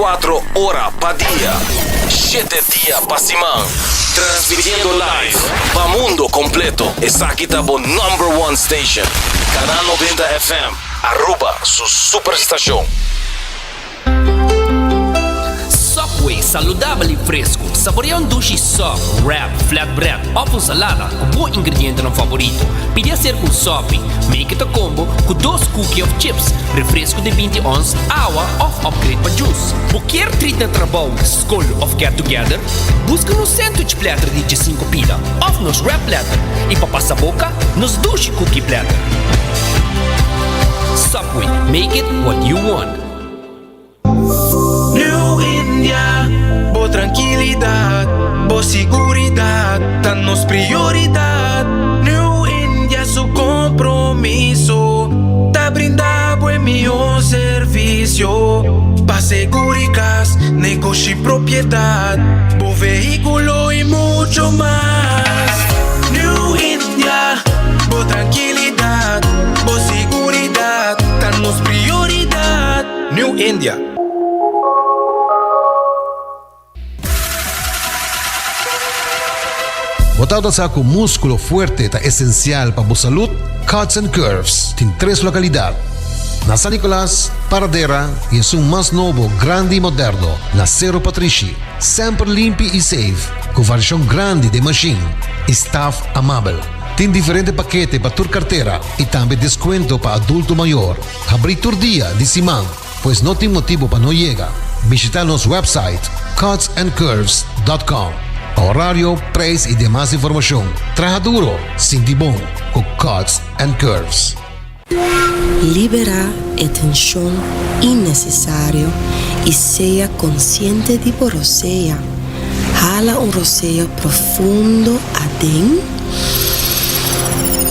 24 ora pa dia, shete dia pa siman. Transmitiendo live pa mundo completo. Esaki ta bo number one station. Canal 90 FM, Aruba su superstacion. Subway, saludabel y fresco. Saborea un dushi sub, wrap, flatbread of un salada cu bo ingredientenan favorito. Pidi hacer cu un sopi. Make it a combo cu dos cookie of chips, refresco di binti ons, awa of upgrade pa juice. Bo kier treat na trabou, scol of get together? Busca nos sandwich platter di diesinco pida of nos wrap platter y pa pasa boca, nos dushi cookie platter. Subway, make it what you want. New India, bo trankilidat, bo siguridat ta nos prioridat. New India su kompromiso ta brinda bo e mihó servisio pa seguri kas, negoshi, propiedat, bo vehíkulo i mucho mas. New India, bo trankilidat, bo siguridat ta nos prioridat. New India. Bo tabata sa ku múskulo fuerte ta esensial pa bo salud? Cuts and Curves tin tres lokalidat, na San Nicolas, Paradera i esun mas nobo, grandi i moderno, na Sero Patrishi. Semper limpi i safe, ku variashon grandi den mashin i staf amabel. Tin diferente pakete pa tur kartera i tambe deskuento pa adulto mayor. Habrí tur dia di siman, pues no tin motibu pa no yega. Bishita nos website cutsandcurves.com pa horario, prijs i demas informashon. Traha duro, sinti bon ku Cuts and Curves. Liberá e tenshon innesesario i sea konsiente di bo rosea. Hala un rosea profundo aden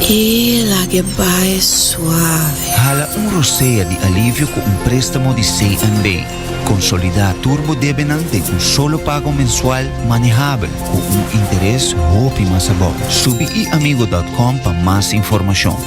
i lag'e bai suave. Hala un rosea di alivio ku un préstamo di CNB. Konsolidá tur bo debenan den un solo pago mensual manehabel ku un interes hopi mas abou. Subi iamigo dòt kòm pa mas informashon.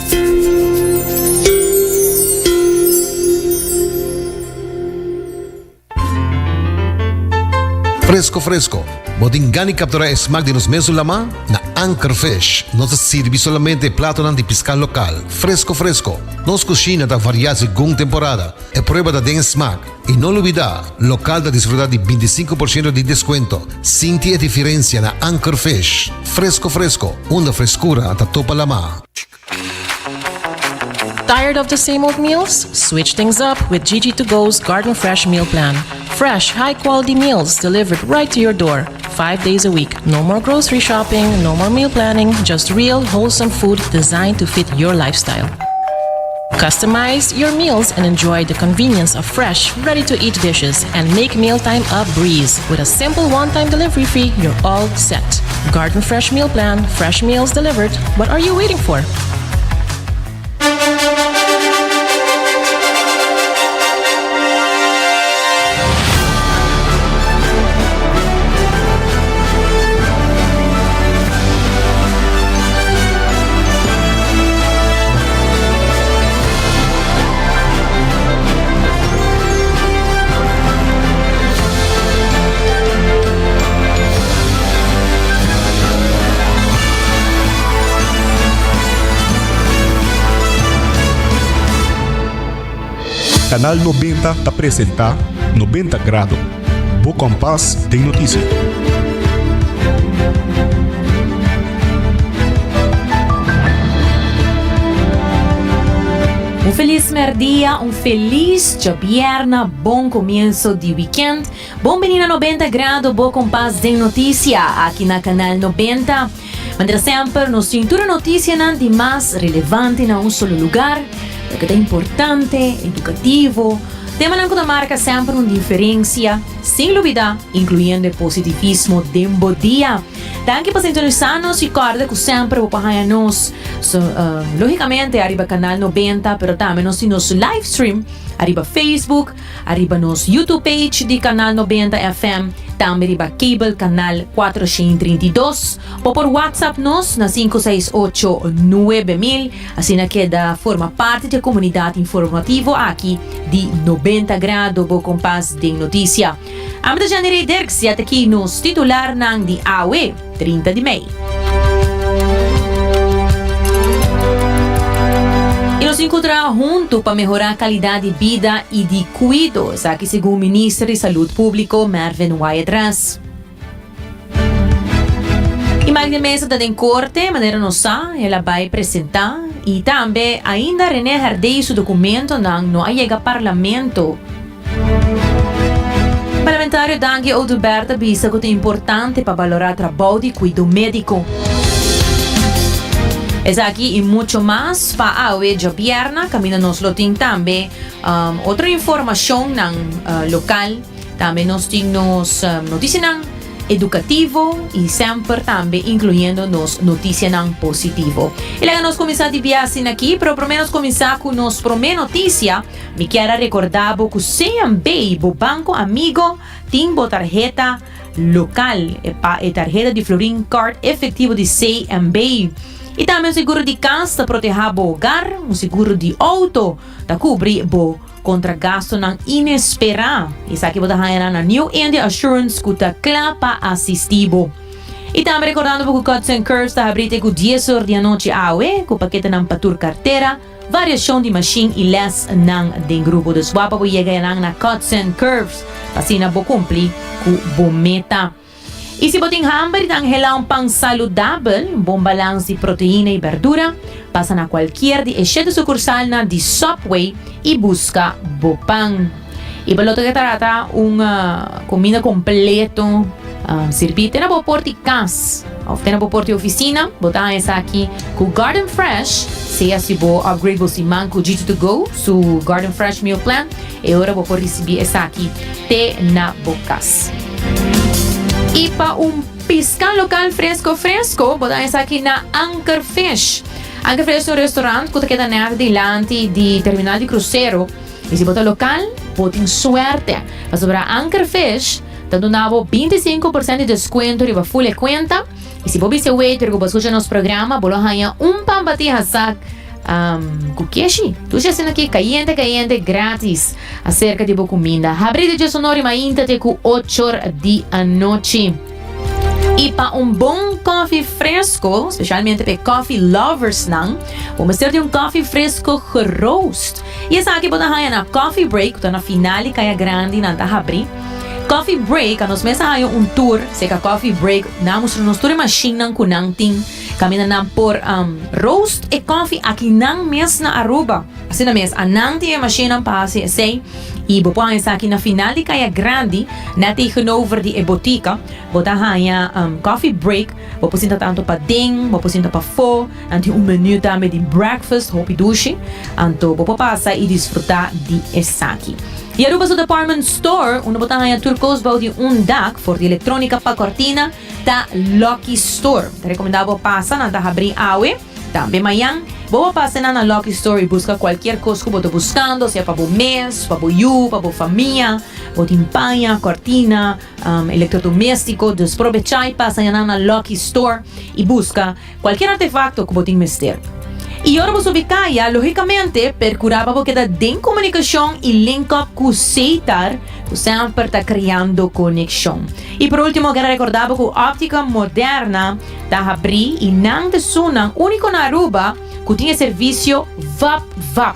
Fresco fresco, bo tin gana di captura e smaak di nos mesun lama? Na Anchor Fish nos ta sirbi solamente e platonan di pisca local, fresco fresco. Nos cushina ta varia segun temporada, e prueba ta den e smaak. Y no lubida, local ta disfruta di binticinco por ciento di descuento. Sinti e diferencia na Anchor Fish. Fresco fresco, unda frescura ta topa lama. Tired of the same old meals? Switch things up with Gigi to Go's Garden Fresh Meal Plan. Fresh, high quality meals delivered right to your door, five days a week. No more grocery shopping, no more meal planning, just real, wholesome food designed to fit your lifestyle. Customize your meals and enjoy the convenience of fresh, ready to eat dishes and make mealtime a breeze. With a simple one time delivery fee, you're all set. Garden Fresh Meal Plan, fresh meals delivered. What are you waiting for? Canal 90 ta presenta 90 Grado, bo kompas den notisia. Un felis merdia, un felis djabierna, bon comienso di weekend. Bon bini na 90 Grado, bo kompas den noticia, aki na Canal 90. Manera semper, nos tin tur e noticianan di mas relevante na un solo lugar, loke ta importante, educativo, temanan cu ta marca semper un diferencia, sin lubida, incluyendo e positivismo den bo dia. Danki pa sintonisa nos y corda cu semper bo por haya nos, so, logicamente ariba Canal 90, pero tambe nos tin nos live stream. Ariba Facebook, ariba nos YouTube page di Canal 90 FM, tambe riba cable canal 432. Bo por WhatsApp nos na 568 9000, asina keda forma parti di e comunidad informativo aki di 90 Grado, bo kompas den noticia. Ami ta Janirey Dirks y ataki nos titularnan di awe, 30 di mei. Y nos tin cu traha hunto pa mehora calidad di bida y di cuido, esaki segun Minister di Salud Publico Mervin Wyatt-Ras. Y Mike de Meza ta den corte, manera nos sa, el a bay presenta y tambe ainda Rene Herdey su documentonan no a yega Parlamento. Parlamentario Dangui Oduber ta bisa cu ta importante pa balora trabou di cuido medico. Esaki y mucho mas pa awe djabierna caminda nos lo tin tambe otro informacionnan local. Tambe nos tin nos noticianan educativo y semper tambe incluyendo nos noticianan positivo. Y laga nos cuminsa di bia asina aki, pero prome nos cuminsa cu nos prome noticia. Mi kier a recorda bo cu CMB, bo banco amigo, tin bo tarheta local, e pa e tarheta di Florin Card efectivo di CMB. Y tambe un seguro di cas ta proteha bo hogar, un seguro di auto ta cubri bo Kontra gastunan inesperá. Esaki bo ta haña nan na New India Assurance ku ta kla pa asistí bo. I tambe rekordando bo ku Cuts and Curves ta habrí te ku dies or di anochi awe ku paketenan pa tur kartera, variashon di mashin i lès nan den grupo. Dus wak pa bo yega nan na Cuts and Curves pa asina bo kumpli ku bo meta. I si bo tin hamber i ta anhelá un pan saludabel, un bon balans di proteina i berdura, pasa na kualkier di e shete sukursalnan di Subway i buska bo pan. I pa loke ta trata un kuminda kompleto sirbí te na bo por di kas òf te na bo por di ofisina, bo ta haña esaki ku Garden Fresh, sea si bo upgrade bo siman ku GT To Go su Garden Fresh Meal Plan, e ora bo por risibí esaki te na bo kas. I pa un piská lokal fresko fresko, bo ta esaki na Anker Fish. Anker Fish ta un restaurant ku ta keda nèt dilanti di terminal di krusero. I si bo ta lokal, bo tin suerte, pasobra Anker Fish ta duna bo 25% di deskuento riba ful e kuenta. I si bo bisa e waiter ku bo a skucha nos programa, bo lo haña un pan batí hasak. Ku keshi, dushi asina ki kayente kayente gratis aserka di bo kuminda. Habri di djesonor i mainta te ku ochor di anochi. I pa un bon kofi fresko, spesialmente pa e kofi loversnan, bo mester di un kofi fresko geroost. I esaki bo ta haña na Coffee Break ku ta na final di Kaya Grandi nan ta habri. Coffee Break, anos mes a haña un tour serka Coffee Break, nan a mustra nos tur e mashinnan ku nan tin. Caminda nan por roast e koffie aki nan mes na Aruba. Asina mes, a nan tin e machinenan pa haci esey y bo por haña esaki na final di Caya Grandi, net tegenover di e botica, bo ta haña coffee break, bo por sinta tanto paden, bo por sinta pafo, nan tin un menu tambe di breakfast hopi dushi, anto bo por pasa y disfruta di esaki. Di Aruba su department store, unda bo ta haña tur cos bou di un dak, for di electronica pa cortina, Ta Lucky Store. Ta recomenda bo pasa, nan ta habri awe, tambe mañan. Bo por pasa nan na Lucky Store y busca cualkier cos cu bo ta buscando, sea pa bo mes, pa bo yu, pa bo famia. Bo tin paña, cortina, electrodomestico. Dus probecha y pasa nan na Lucky Store y busca cualkier artefacto cu bo tin mester. Y ora bo subi caya, logicamente, percura pa bo keda den comunicacion y link up cu Setar, cu semper ta creando conexion. Y por ultimo, quiero recorda bo cu Optica Moderna ta habri y nan ta esunnan unico na Aruba cu tin e servicio Vap Vap.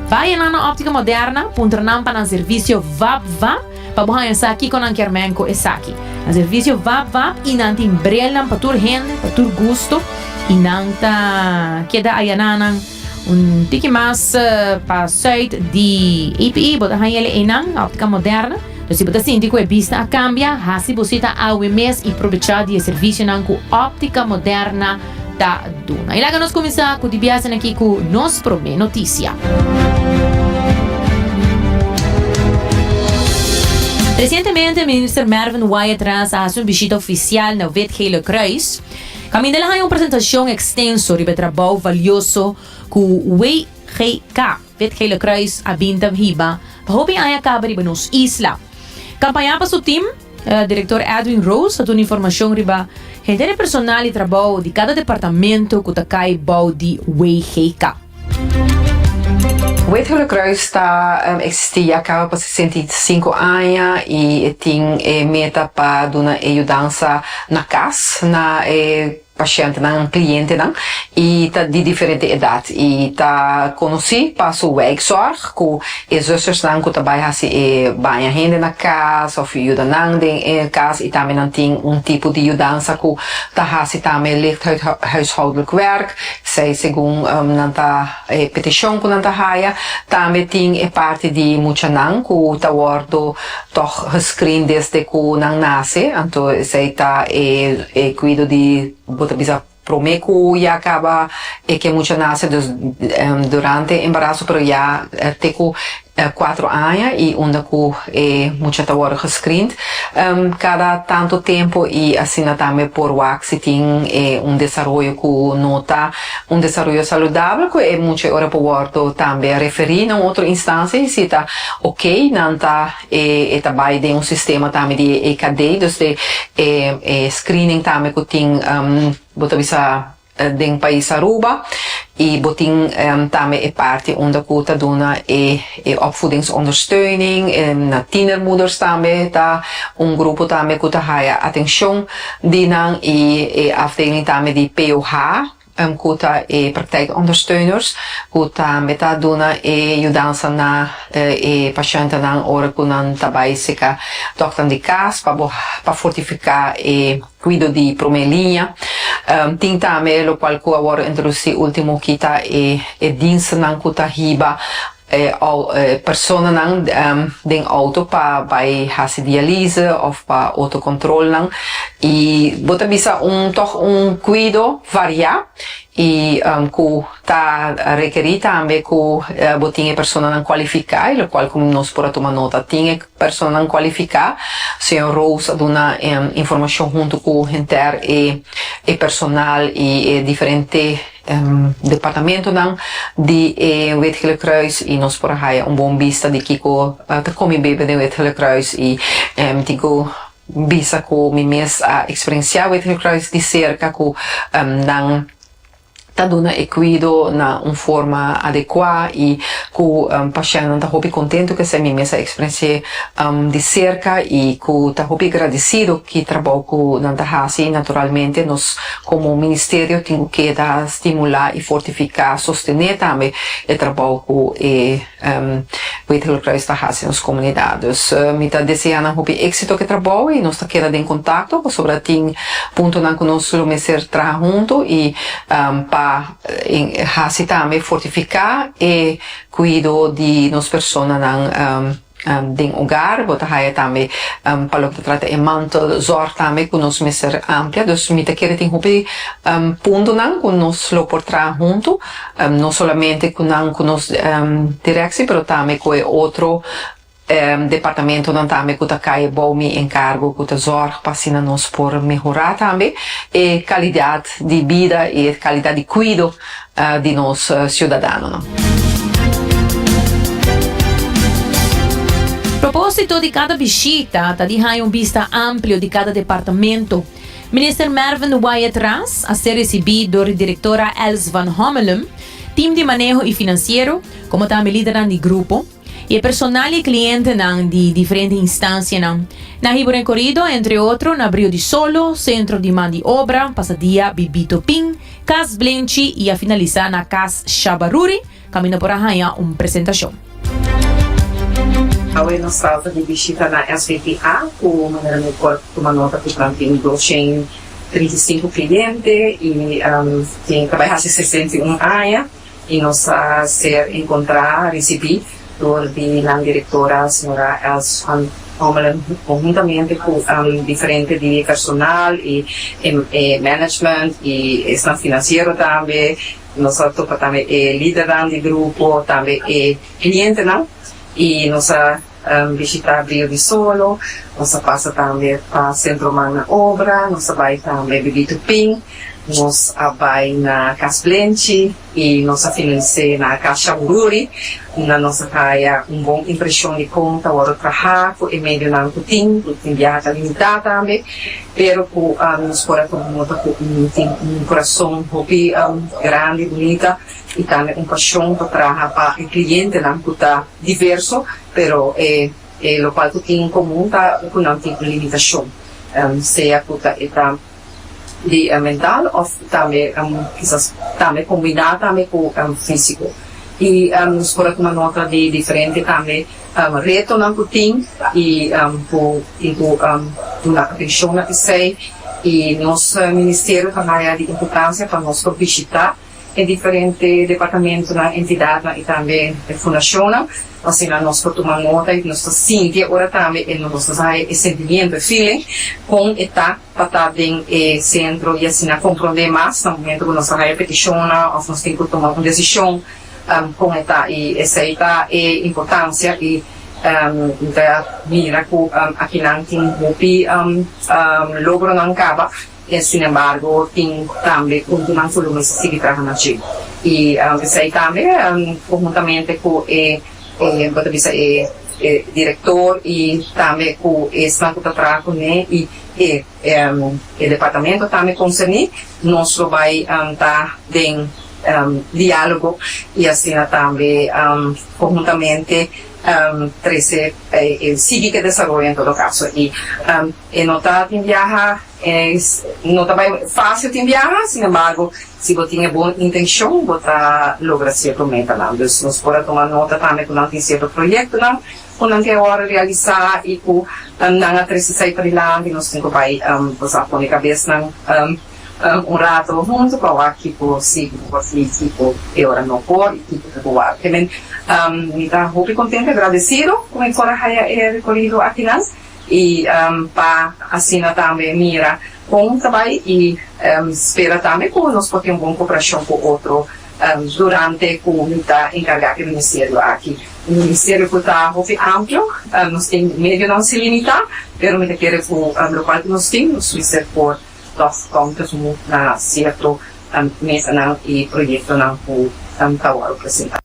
Baya nan na Optica Moderna, puntra nan pa nan servicio Vap Vap pa bo haña sa kico nan kier men cu esaki. Nan servicio Vap Vap y nan tin brilnan pa tur hende, pa tur gusto y nan ta keda ayaná nan un tiki mas pa zuid di APE, bo ta haña el einan, Optica Moderna. Entonces si bo ta sinti cu e bista a cambia, haci bo cita awe mes y probecha di e servicionan cu Optica Moderna ta duna. Y laga nos cuminsa cu di biasen aki cu nos prome noticia. Recientemente Minister Mervin Wyatt-Ras a haci un bishita oficial na Wit Gele Kruis, caminda el a haña un presentacion extenso riba e trabou valioso cu WGK. Wit Gele Kruis a bin ta hiba pa hopi aña kaba riba nos isla. Kampañá pa su tim, Direktor Edwin Roos a duna informashon riba henter e personal i trabou di kada departamento ku ta kai bou di WGK. Wit Gele Kruis ta eksistí ya kaba pa 65 aña i e tin e meta pa duna e yudansa na kas na e Pashentenan, klientenan i ta di diferente edat i ta konosí pa su wijkzorg ku e zustersnan ku ta bai hasi e baña hende na kas òf yuda nan den e kas i tambe nan tin un tipo di yudansa ku ta hasi tambe licht huishoudelijk werk, esei segun nan ta e petishon ku nan ta haya. Tambe tin e parti di muchanan ku ta wòrdu tòg gescreen desde ku nan nase, anto esei ta e e kuido di bo ta bisa promé ku ya kaba e ke mucha nase, dus durante embaraso pero ya te ku kuatro aña i unda ku e mucha ta wòrdu gescreend kada tantu tempu i asina tambe por wak si tin e un desaroyo ku no ta un desaroyo saludabel ku e mucha e ora por wòrdu tambe referí na un otro instansia i si ta ok nan ta e e ta bai den un sistema tambe di e EKD dus de e e screening tambe ku tin bo ta bisa den pais Aruba i bo tin tambe e parti unda ku ta duna e e opvoedingsondersteuning na tienermoeders tambe ta un grupo tambe ku ta haya atenshon di nan i e afdeling tambe di POH ku ta e praktijkondersteuners ku tambe ta duna e yudansa na e pashentenan ora ku nan ta bai seka dòkternan di kas pa bo pa fortifiká e kuido di promé liña. Tin tambe lokual ku a wòrdu introdusí último ki ta e e dienstennan ku ta hiba e personanan den outo pa bai hasi dialise òf pa otro kontrolnan i bo ta bisa un tòg un kuido variá i ku ta rekerí tambe ku bo tin e personanan kualifiká i lokual ku nos por a tuma nota tin e personanan kualifiká. Señor Roos a duna informashon huntu ku henter e personal i e diferente Departamentonan di e Wit Gele Kruis y nos por a haya un bon bista di kico ta come bebe den Wit Gele Kruis y mi tin cu bisa cu mi mes a experiencia Wit Gele Kruis di cerca cu nan ta duna e cuido na un forma adecua y cu pashentnan ta hopi contento cu esey mi mes a experiencia di cerca y cu ta hopi agradecido ki trabou cu nan ta haci y naturalmente nos Komo ministerio tin ku keda stimulá i fortifiká, sostené tambe e trabou ku e Wit Gele Kruis ta hasi nos komunidat. Dus mi ta deseá nan hopi éksito ku e trabou i nos ta keda den kontakto pasobra tin puntonan ku nos lo mester traha huntu i pa hasi tambe fortifiká e kuido di nos personanan. Den hogar bo ta haya tambe pa loke ta trata e mantelzorg tambe ku nos mester amplia. Dus mi ta kere tin hopi puntonan ku nos lo por traha huntu, no solamente ku nan ku nos directie pero tambe ku e otro departamentonan tambe ku ta kai bou mi enkargo ku ta zorg pa asina nos por mehora tambe e kalidat di bida i e kalidat di kuido di nos ciudadanonan. Propósito di kada bishita ta di haña un bista amplio di kada departamento. Minister Mervin Wyatt Ras a ser risibí dor di direktora Els van Hommelum, tim di maneho i finansiero, komo tambe lidernan di grupo. I e personal i e klientenan di diferente instansianan. Na hiba rekorido, entre otro, na Brio di Solo, Sentro di Man di Obra, Pasadia Bibito Pin, Kas Blenchi i a finalisá na Kas Shabaruri, kaminda por a haña un presentashon. Awe nos tabata di bishita na SVPA ku manera mi por tuma nota ku nan tin 235 kliente i tin ta bai hasi 61 aña. I nos a ser encontrá, ricibí, door di nan directora, señora Els van Homelen, conhuntamente cu diferente di personal y e management y esnan financiero tambe. Nos a topa tambe e lidernan di grupo, tambe e clientenan y nos a. bishita Brio di Solo, nos a pasa tambe pa Centro Man na Obra, nos a bai tambe Bibito Pin, nos a bai na Cas Blenchi y nos a finalis'é na Cas Shamururi, unda nos a haya un bon impresion di con ta worde traha cu e medionan cu tin, cu tin biaha ta limita tambe, pero cu nos por a tuma nota cu tin un corazon hopi grandi, bunita y tambe un pasion pa traha pa e clientenan cu ta diverso, pero e locual cu tin en comun ta cu nan tin un limitacion, sea cu ta e ta di mental of tambe kisas tambe combina tambe cu fisico. Y nos por a tuma nota di diferente tambe retonan cu tin y cu tin cu duna atencion na esey y nos ministerio ta haya di importancia pa nos por bishita e diferente departamentonan, entidadnan y tambe e fundacionnan, asina nos por tuma nota y nos ta sinti e ora tambe e nos ta haya e sentimiento, e feeling con e ta pa ta den e centro y asina comprende mas na momento cu nos ta haya peticionnan of nos tin cu tuma un decision con e ta y esey ta e importancia y mi ta mira cu akinan tin hopi logronan caba. Sinembargo, tin tambe puntonan ku lo mester sigui traha na dje. I esei tambe konhuntamente ku e bo ta bisa e direktor i tambe ku esnan ku ta traha kuné i e e departamento tambe konserní, nos lo bai ta den diálogo i asina tambe konhuntamente trese sigui ku e desaroyo en todo kaso. I e no ta tin biaha. E no ta bai fácil tin biaha, sin embargo, si bo tin e bon intencion, bo ta logra cierto metanan. Dus nos por a tuma nota tambe cu nan tin cierto proyectonan cu nan ke awor realisa y cu nan a trece esai padilanti. Nos tin cu bai bo sa pone cabesnan un rato hunto pa wak kico si bo por y kico e ora no por y kico ta por wak. Te men mi ta hopi contento y agradecido cu mi por a haya e recorido akinan. I pa asina tambe mira kon ta bai i spera tambe ku nos por tin un bon koperashon ku otro durante ku mi ta enkargá ku e ministerio aki. Un ministerio ku ta hopi amplio, nos tin medionan si limitá, pero mi ta kere ku lokual ku nos tin nos mester por tòg konta na sierto metanan i proyektonan ku ta wòrdu presentá.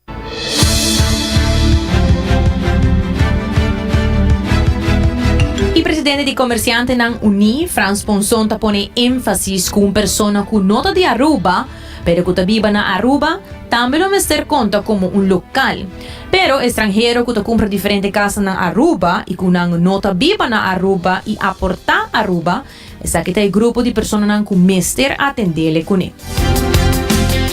E presidente di Comerciantenan Uní, Frans Ponson ta pone énfasis ku un persona ku no ta di Aruba, pero ku ta biba na Aruba, tambe lo mester konta komo un lokal. Pero estranhero ku ta kumpra diferente kasa na Aruba i ku nan no ta biba na Aruba i aportá Aruba, Esaki ta e grupo di personanan ku mester atendele kuné.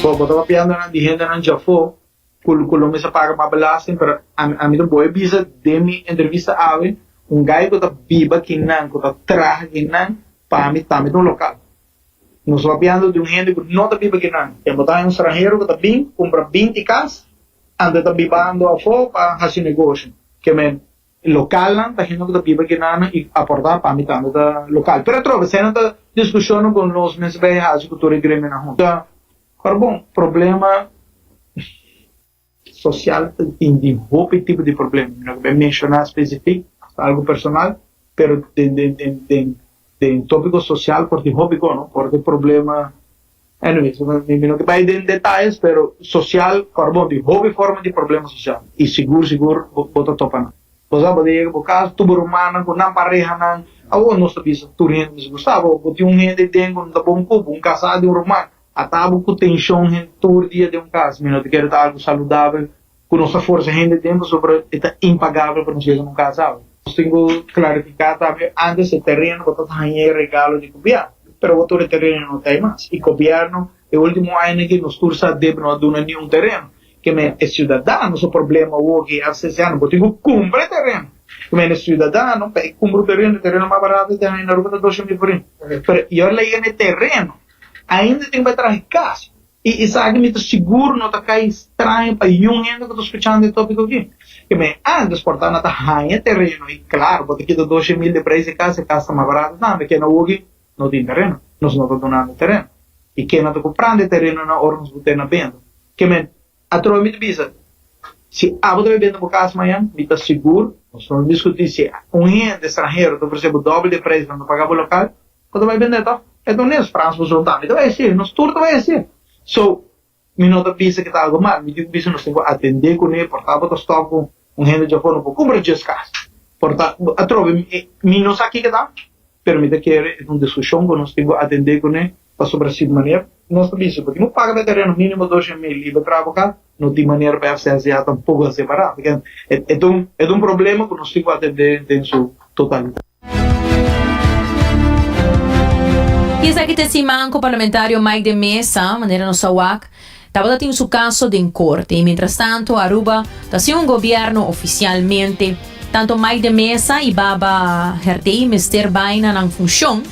Bo bo ta papiando nan di hendenan djafó ku ku lo mester paga mas belasting pero ami ami ta boe bisa den mi entrevista awe un gai ku ta biba kinan ku ta traha kinan pa mi tambe ta un lokal. Nos ta papiando di un hende ku no ta biba kinan e bo ta un stranhero ku ta bin kumpra binti kas anto e ta bibando afó pa hasi negoshi ke men Localnan ta hende cu ta biba kinan y aporta pa mi tambe ta local. Pero atrobe esey no ta discusionnan cu nos mester bay haci cu tur e gremionan hunto. Ora bon, problema social ta tin di hopi tipo di problema. Mi no ke bay menciona specific, ta algo personal, pero den den den den den topico social por tin hopi co no, por tin problema. Anyways, mi no ke bai den detayes, pero social, ora bon, tin hopi forma di problema social y sigur sigur bo ta topa nan. Bo sa bo ta yega bo cas, tur bo rumannan cu nan parehanan, awor nos ta bisa tur hende mester gusta bo, bo tin un hende den cu no ta bon cu bo, un casa di un ruman, ata bo cu tension hende tur dia den un cas, mi no ta kere ta algo saludabel cu nos ta forsa hende den pasobra e ta impagabel pa nos yega na un casa awe. Nos tin cu clarifica tambe antes e tereno bo ta haña e regalo di gobierno, pero awor tur e tereno no ta ey mas y gobierno e ultimo añanan aki nos tur sa debe no a duna ni un tereno. Ke men e ciudadano su problema awor ki FCCA bo tin cu cumpra e tereno. Ke men e ciudadano pa e cumpra un tereno, e tereno mas barato te haña na Aruba ta 200 mil florin. Pero y ora ley yega na e tereno ainda tin cu bay traha e cas. I esaki mi ta sigur no ta kai straño pa yun hende ku ta skuchando e tópiko aki. Ke men ántes por ta na ta haña tereno i klaro bo ta kita 200,000 di preis di kas, e kas ta mas barato tambe. Ke na woki no tin tereno, nos no ta dunando tereno. I ke na ta kumprando e terenonan ora nos bo tene na benta. Ke men atrobe mi ta bisa. Si abo ta bai bende bo kas mañan, mi ta sigur, nos no diskutí si un hende estranhero ta ofresé bo dòbel di e preis nan ta paga bo lokal, bo ta bai bendé tòg? E ta honesto, Frans Bozon tambe ta bai hasié, nos tur ta bai hasié. So, mi no ta bisa ku ta algu mal, mi tin ku bisa nos tin ku atendé kuné, por ta bo ta stòp ku un hende djafor no por kumpra djes kas. Por ta, atrobe, mi no sa kiko ta, pero mi ta kere e ta un diskushon ku nos tin ku atendé kuné, pasobra si manera nos ta bisa bo tin ku paga pa e tereno mínimo 200,000 libra traboká, No tin manera pa FCSA tampoco a separa. Pasobra e ta un, e ta un problema cu nos tin cu atende den su totalidad. Y esaki ta e siman cu parlamentario Mike de Meza, manera nos a wak, tabata tin su caso den corte. Y mientras tanto Aruba ta sin un gobierno oficialmente. Tanto Mike de Meza y Baba Herdey mester bay na nan funcion,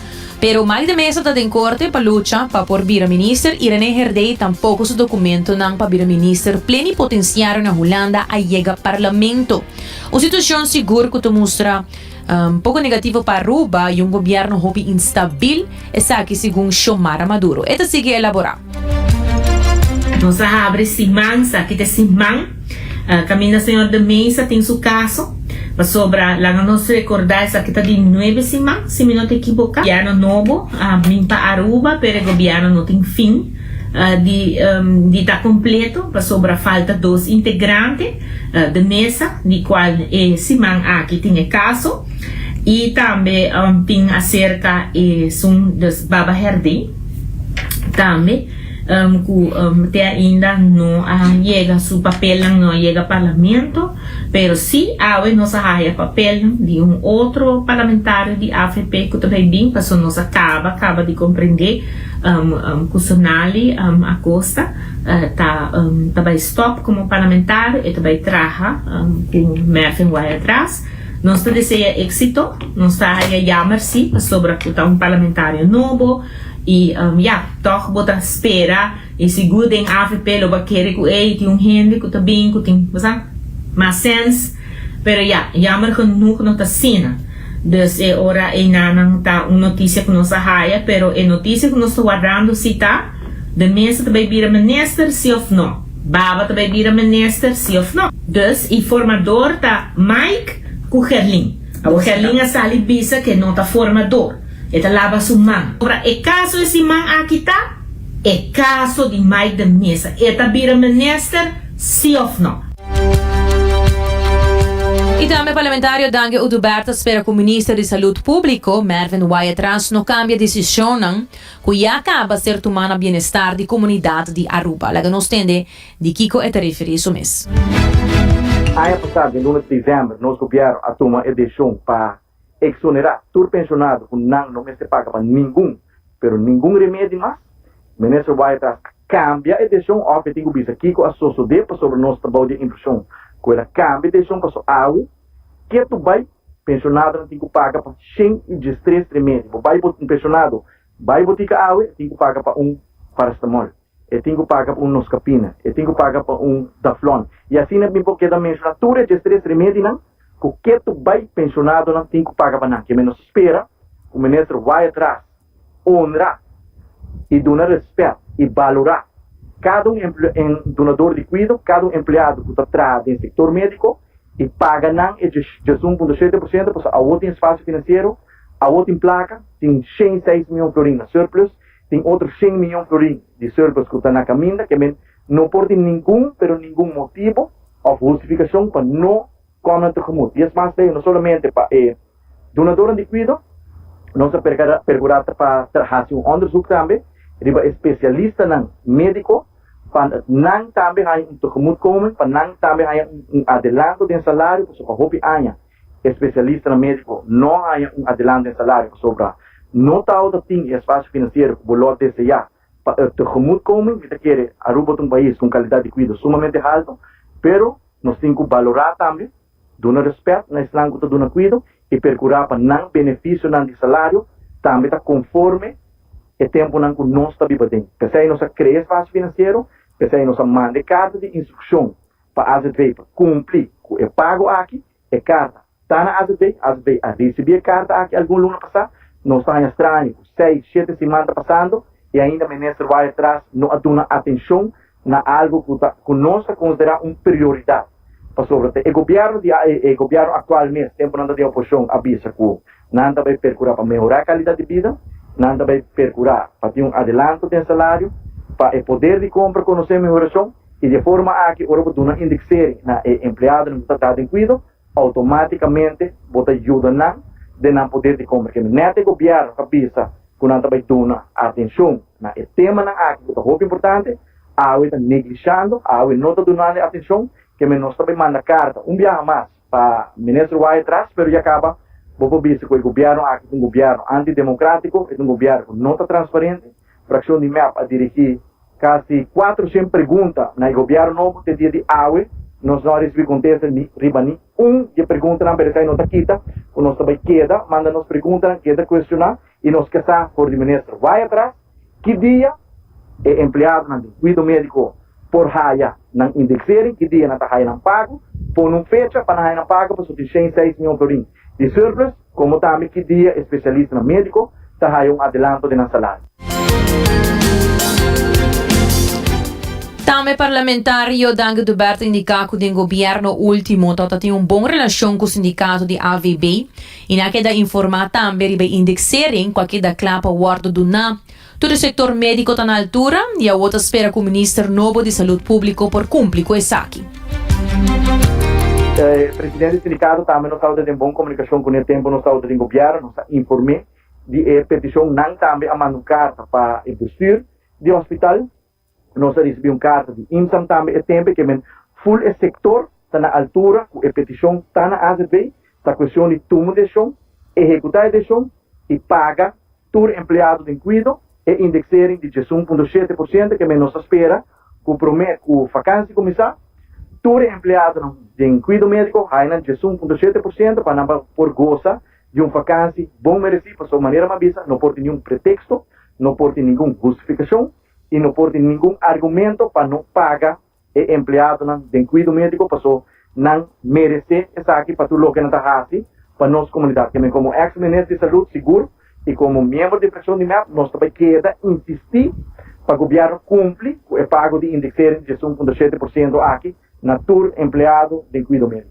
pero Mike de Meza ta den corte pa lucha pa por bira minister y Rene Herdey tampoco su documentonan pa bira minister plenipotenciario na Hulanda a yega parlamento. Un situacion sigur cu ta mustra poco negativo pa Aruba y un gobierno hopi instabil, esaki segun Xiomara Maduro. E ta sigui elabora. Nos a habri siman, sa kita siman. Caminda señor de Meza tin su caso, pasobra laga nos recorda esaki ta di nuebe siman, si mi no ta equiboca. Gobierno nobo a bin pa Aruba, pero e gobierno no tin fin di di ta completo, pasobra falta dos integrante, de Meza, di cual e siman aki tin e caso, y tambe tin acerca esun, dus Baba Herdé tambe. Ku te ainda no a yega su papelnan no a yega parlamento, pero si awe nos a haya papelnan di un otro parlamentario di avp ku ta bay bin pasobra nos a kaba kaba di komprende ku Sonali Acosta ta ta bay stop komo parlamentario e ta bay traha ku Mervin Wyatt-Ras. Nos ta desea éxito, nos ta haya jammer si pasobra ku ta un parlamentario nobo. Y ya, toch bo ta spera y sigur den avp lo bo a kere cu ey tin un hende cu ta bin cu tin, bo sa, mas sens. Pero ya, jammer genoeg no ta asina. Dus e ora eynanan ta un noticia cu nos a haya, pero e noticia cu nos ta wardando si ta, de mesa ta bay bira minister si of no? Baba ta bay bira minister si of no? Dus e formador ta Mike cu Gerlin. Awor Gerlin a sali bisa cu e no ta formador. E ta laba su man. Ora e caso e siman aki ta e caso di Mike de Meza. E ta bira minister si of no? Y tambe parlamentario Dangui Oduber ta spera cu Minister di Salud Publico, Mervin Wyatt-Ras no cambia decisionnan cu ya caba ser tuma na bienestar di comunidad di Aruba. Laga nos tende di kico e ta referi su mes. Aña pasá den luna di december nos gobierno a tuma e decision pa Exonerá tur penshonado ku nan no mester paga pa ningun, pero ningun remedi mas. Minister Wyatt-Ras a kambia e desishon òf e tin ku bisa kiko a sosodé pasobra nos ta bou di e impreshon ku el a kambia e desishon paso awe ketu bai penshonadonan tin ku paga pa 113 remedi. Bo bai bo un penshonado bai botika awe e tin ku paga pa un paracetamol, e tin ku paga pa un noscapina, e tin ku paga pa un daflon i asina mi por keda menshoná tur e diestres remedinan. Ku ketu bai penshonadonan tin ku paga pa nan. Ke menos spera ku minister Wyatt Ras honra i duna respèt i balorá kada un dunador di kuido, kada un empleado ku ta traha den sektor médiko i paga nan e 11.7% pasobra awor tin espasio finansiero, awor tin plaka, tin 106 mion florin na surplus, tin otro 100 mion florin di surplus ku ta na kaminda. Ke men no por tin ningun pero ningun motibu òf hustifikashon pa no Komen tegemoet. I es mas leu no solamente pa e dunadornan di kuido, nos a perkurá pa hasi un onderzoek tambe riba e spesialistanan médiko pa nan tambe haña un tegemoetkoming, pa nan tambe haña un adelanto den salario, pasobra pa hopi aña e spesialistanan médiko no haña un adelanto den salario pasobra no tabata tin e espasio finansiero ku bo lo a deseá pa e tegemoetkoming. Mi ta kere Aruba ta un pais ku un kalidat di kuido sumamente halto, pero Nos tin ku balorá tambe, duna rèspèt na esnan ku ta duna kuido i perkurá pa nan benefisionan di salario tambe ta konforme e tempunan ku nos ta biba den. P'esei nos a krea espasio finansiero, p'esei nos a manda e karta di instrukshon pa azv pa kumpli ku e pago aki. E karta ta na azv, azv a risibí e karta aki algun luna pasá. Nos ta haña straño ku seis, shete siman ta pasando i ainda Minister Wyatt-Ras no a duna atenshon na algu ku ta ku nos ta konsiderá un prioridat. Pasobra ta e gobièrnu di e gobièrnu aktual mes, tempu nan ta den oposishon, a bisa ku nan ta bai perkurá pa mehorá kalidat di bida, nan ta bai perkurá pa tin un adelanto den salario, pa e poder di kompra konosé mehorashon i di e forma aki ora bo duna indeksering na e empleadonan ku ta traha den kuido, Automáticamente bo ta yuda nan den nan poder di compra. Kende net e gobierno ta bisa cu nan ta bay duna atencion na e temanan aki cu ta hopi importante, awe ta neglishando, awe no ta dunando e atencion, kende nos ta bay manda carta un biaha mas pa Minister Wyatt-Ras, pero ya caba bo por bisa cu e gobierno aki ta un gobierno antidemocratico, e ta un gobierno cu no ta transparente. Fraccion di mep a dirigi casi 400 pregunta na e gobierno nobo te dia di awe nos no a ricibi contesta ni riba ni un di e preguntanan pero esai no ta kita cu nos ta bay keda manda nos preguntanan keda cuestiona y nos ke sa for di minister Wyatt-Ras ki dia e empleadonan di cuido medico por haya nan indexering ki dia nan ta haya nan pago pone un fecha pa nan haya nan pago pasobra tin 106 miyon florin di surplus Como tambe ki dia e specialistanan medico ta haya un adelanto den nan salario. Tambe parlamentario Dangui Dubert a indica cu den gobierno ultimo tabata tin un bon relacion cu sindicato di AVB y nan a keda informa tambe riba e indexering cu a keda cla pa wordo duna. Tur e sector medico ta na altura y awo ta spera cu minister nobo di Salud Publico por cumpli cu esaki. E presidente di sindicato tambe nos tabata den bon comunicacion cune tempo nos tabata den gobierno, nos a informe di e peticion, nan tambe a manda un carta pa e bestuur di hospital. Nos a ricibi un carta di IMSAM tambe e tempo ke men full e sector ta na altura cu e peticion ta na azv, ta cuestion di tuma un decision, ehecuta e decision y paga tur empleado den cuido e indexering di 11.7% ke men nos a spera cu prome cu vakantie cuminsa tur e empleadonan den cuido medico haya nan 11.7% pa nan por goza di un vakantie bon mereci pasobra manera mi a bisa no por tin niun pretexto, no por tin ningun hustificacion y no por tin ningun argumento pa no paga e empleadonan den cuido medico paso nan merece esaki pa tur loke nan ta haci pa nos comunidad. Keme como ex minister di salud sigur y como miembro di fraccion di mep nos ta bay keda insisti pa gobierno cumpli cu e pago di indexering di 11.7% aki na tur empleado den cuido medico.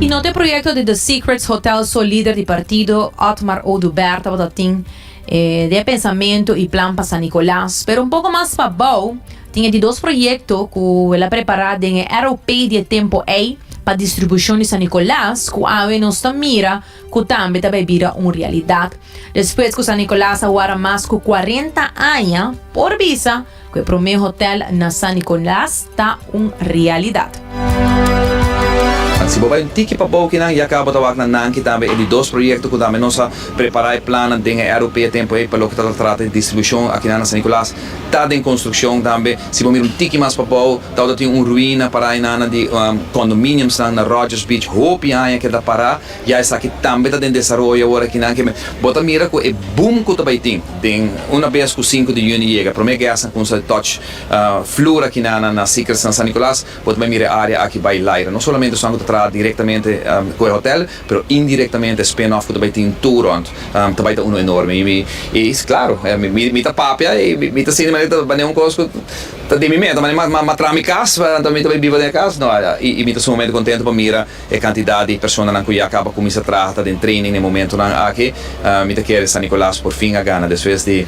Y no t'e proyecto di The Secrets Hotel so lider di partido Otmar Oduber tabata tin e den e pensamento y plan pa San Nicolas, pero un poco mas pabao tin e di dos proyecto cu el a prepara den e ROP di e tempo ey pa distribucion di San Nicolas cu awe nos ta mira cu tambe ta bay bira un realidad. Despues cu San Nicolas a wara mas cu 40 aña por bisa Cu e prome hotel na San Nicolas ta un realidad. Si bo bai un tiki pa bou kinan, ya caba bo ta wak na Nanki tambe e di dos proyecto cu tambe nos a prepara e plannan den e ROP e tempo ey pa loke ta trata di distribucion akinan na San Nicolas ta den construccion tambe. Si bo mira un tiki mas pa bou tawata tin un ruina para aynan di condominiumsnan na Rogers Beach hopi aña keda para. Ya esaki tambe ta den desaroyo awor akinan ke bo ta mira ku e boom ku ta bai tin den una bes ku sinku di yüni yega prome guestnan kumsa touch flur akinan na Secrets na San Nicolas bo ta bai mira e area aki bai laira no solamente esnan ku ta traha direktamente ku e hotel pero indirektamente e spin off ku ta bai tin tur rond ta bai ta uno enorme i mi i klaro mi ta papia i mi ta sinti manera ta bane un kos ku ta di mi meta manera ma traha mi kas anto mi ta bai biba den e kas no i mi ta sumamente kontento pa mira E kantidat di personanan ku ya kaba kuminsá traha ta den training na e momentunan aki. Mi ta kere San Nicolas por fin a gana despues di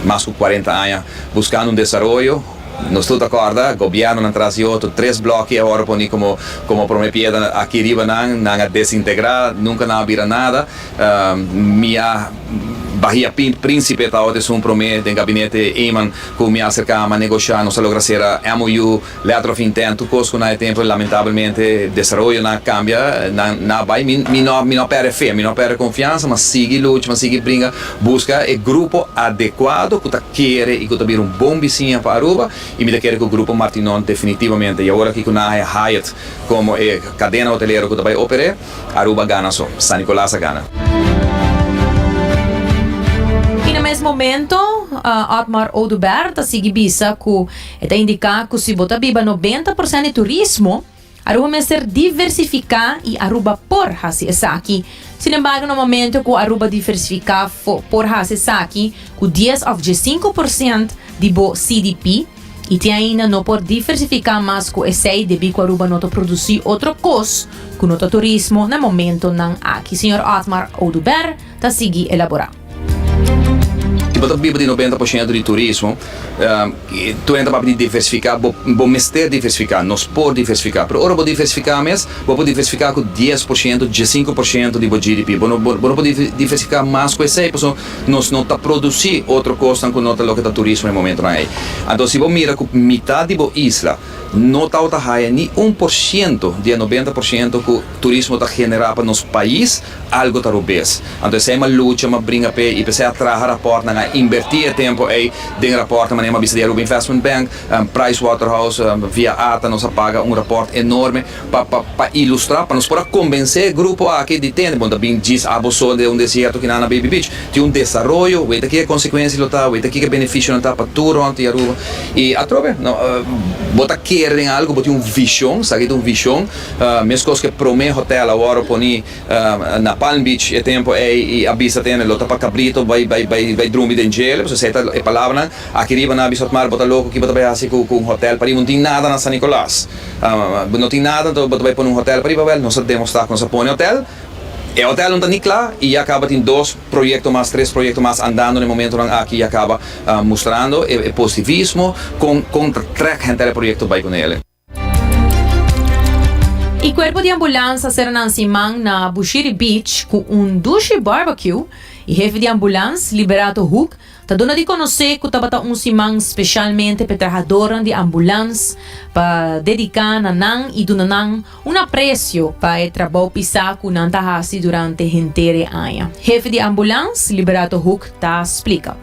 mas ku kuarenta aña buskando un desaroyo. Nos tur ta kòrda gobièrnunan tras di otro, tres blòki a wòrdu poni komo komo promé piedra aki riba nan, nan a desintegrá, nunka nan a bira nada. Mi a Bahia Príncipe tabata esun promé den gabinete Eman ku mi a aserká, mi a negoshá, nos a logra sera MOU. Letter of intent, tur kos ku na e tempu lamentablemente desaroyonan a kambia, nan na bai, mi mi no mi no a pèrdè fe, mi no a pèrdè konfiansa, m'a sigui lucha, m'a sigui bringa, buska e grupo adekuado ku ta kere i ku ta bira un bon bisiña pa Aruba, i mi ta kere ku Grupo Martinón definitivamente, i awor aki ku nan a haya Hyatt komo e kadena hotelero ku ta bai oper'é, Aruba gana so, San Nicolas a gana. I na mes momento, Otmar Oduber ta sigui bisa ku E ta indiká ku si bo ta biba 90% di turismo, Aruba mester diversifiká i Aruba por hasi esaki. Sin embargo na momento ku Aruba diversifiká por hasi esaki ku dies òf 15% di bo CDP. Y te ainda no por diversifica mas cu esey debi cu Aruba no ta produci otro cos cu no ta turismo na momentonan aki, señor Otmar Oduber ta sigui elabora. Si bo ta biba di 90% di turismo, tur hende ta papia di diversifica, bo bo mester diversifica, nos por diversifica, pero ora bo diversifica mes, bo por diversifica cu 10%, 15% di bo GDP, bo no bo no por diversifica mas cu esey pasobra nos no ta produci otro cosnan cu no ta loke ta turismo e momentonan ey. Anto si bo mira cu mitad di bo isla no tabata haya ni 1% di e 90% cu turismo ta genera pa nos pais, algo ta robes. Anto esei m'a lucha, m'a bringa p'e i p'esei a traha raportnan, a inbertí e tempu ei den raportnan manera m'a bisa di Aruba Investment Bank, Price Waterhouse, via ata nos a paga un raport enorme pa pa pa ilustrá, pa nos por a kombensé e grupo aki di tende, bon ta bin djis abo so den un desierto kinan na Baby Beach. Tin un desaroyo, weta kiko e konsekuensia lo ta, weta kiko e benefisionan ta pa tur rònt di Aruba. I atrobe, no, bo ta kere den algu, bo tin un vishon, esaki ta un vishon, meskos ku e promé hotèl a wòrdu poní Na Palm Beach e tempo ey y a bisa tene lo ta pa cabrito bay bay bay bay drumi den djele pasobra esey ta e palabranan aki riba nan a bisa Otmar bo ta loco ki bo ta bay haci cu un hotel pariba no tin nada na San Nicolas no tin nada anto bo ta bay pone un hotel pariba wel nos a demostra cu nos a pone hotel e hotel no ta ni cla y ya caba tin dos proyecto mas tres proyecto mas andando na e momentonan aki ya caba mustrando e positivismo con con ta trek henter e proyecto bay cu nele. E cuerpo di ambulans a sera nan siman na Bushiri Beach cu un dushi barbecue y hefe di ambulans, Liberato Hoek, ta duna di conoce cu tabata un siman specialmente p'e trahadornan di ambulans pa dedica na nan y duna nan un aprecio pa e trabou pisa cu nan ta haci durante henter e aña. Hefe di ambulans, Liberato Hoek ta splica.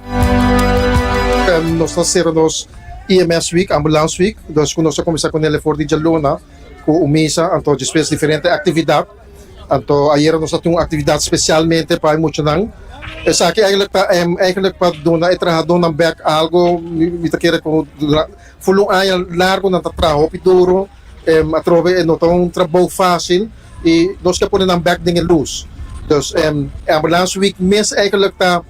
Nos ta sera nos EMS Week, Ambulance Week, dus ku nos a kuminsá ku nele for di djaluna ku un misa, anto despues diferente aktividat. Anto ayera nos a tin un aktividat spesialmente pa e muchanan. Esaki eigenlijk ta eigenlijk pa duna e trahadónan bèk algo, mi ta kere ku ful un aña largu nan ta traha hopi duru, atrobe e no ta un trabou fásil i nos ke pone nan bèk den e lus. Dus e Ambulance Week mes eigenlijk ta.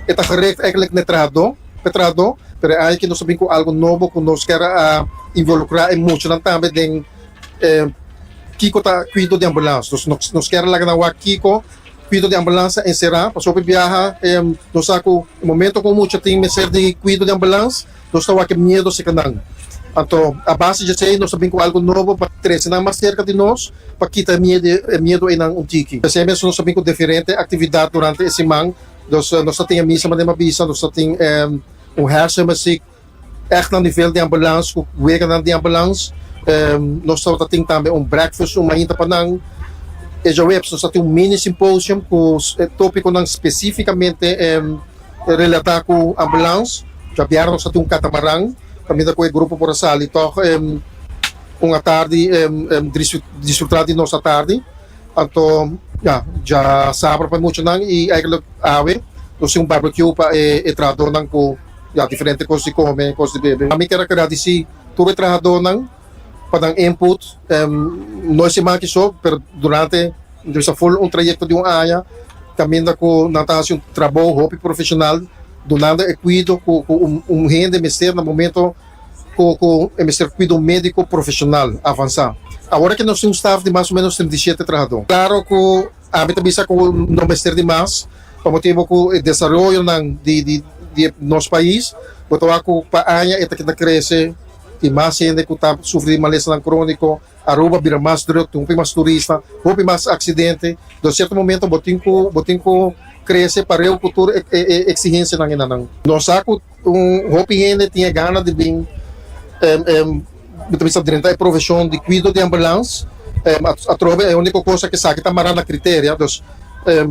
E ta gericht eigenlijk na e trahadó, p'e trahadó, pero e aña aki nos ta bin ku algu nobo ku nos kier a involukrá e muchanan tambe den e kiko ta kuido di ambulans. Nos nos nos kier a laga nan wak kiko kuido di ambulans ta enserá, pasobra hopi biaha nos sa ku e momento ku un mucha tin mester di kuido di ambulans nos ta wak e miedo serka nan. Anto a base di esei nos ta bin ku algu nobo pa trese nan mas serka di nos pa kita e miedo e miedo einan un tiki. P'esei mes nos ta bin ku diferente aktividat durante e siman. Dus nos ta tin e misa manera mi a bisa, nos ta tin un hersenmuziek echt na nivel di ambulans ku weganan di ambulans. Nos tabata tin tambe un breakfast un mainta pa nan. E djaweps nos ta tin un mini symposium ku topikonan spesifikamente relatá ku ambulans. Djabièrnè nos ta tin un katamaran kaminda ku e grupo por a sali tòg un atardi disfrutá di nos atardi. Anto ya, dja sabra pa e muchanan y eigenlijk awe nos tin un barbecue pa e e trahadornan cu ya diferente cos di come, cos di bebe. Ami kier a gradeci tur e trahadornan pa nan input, no e siman aki so, pero durante mi ta bisa full un trayecto di un aña caminda cu nan ta haci un trabou hopi profesional dunando e cuido cu cu un hende mester na momento cu cu e mester cuido medico profesional avansa. Awor aki nos tin un staf di mas o menos 37 trahador. Claro cu ami ta bisa cu no mester di mas pa motibo cu e desaroyonan di di di nos pais bo ta wak cu pa aña e ta keda crece tin mas hende cu ta sufri di malesanan cronico, Aruba bira mas druk, tin hopi mas turista, hopi mas accidente. Dos cierto momento bo tin cu bo tin cu crece pareu cu tur e e exigencianan enanan. Nos sa cu Un hopi hende tin e gana di bin mi ta bisa drenta e profesion di cuido di ambulans atrobe e unico cosa cu esaki ta mara na criteria dus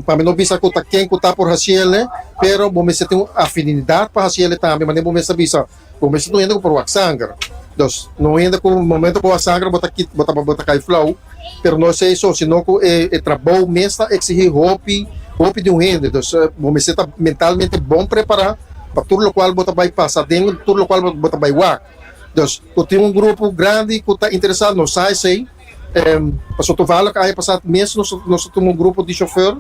pa mi no bisa cu ta ken cu ta por haciele pero bo mester tin un afinidad pa haciele tambe manera bo mester bisa bo mester tin un hende cu por wak sanger dus no hende cu momento cu bo wak sanger bo ta bo ta cay flauw pero no esey so sino cu e trabou mes ta exigi hopi hopi di un hende dus bo mester ta mentalmente bon prepara pa tur locual bo ta bay pasa aden tur locual bo ta bay wak dus cu tin un grupo grandi cu ta interesa nos sa esey pasobra toevallig aña pasa mes nos nos a tuma un grupo di chofer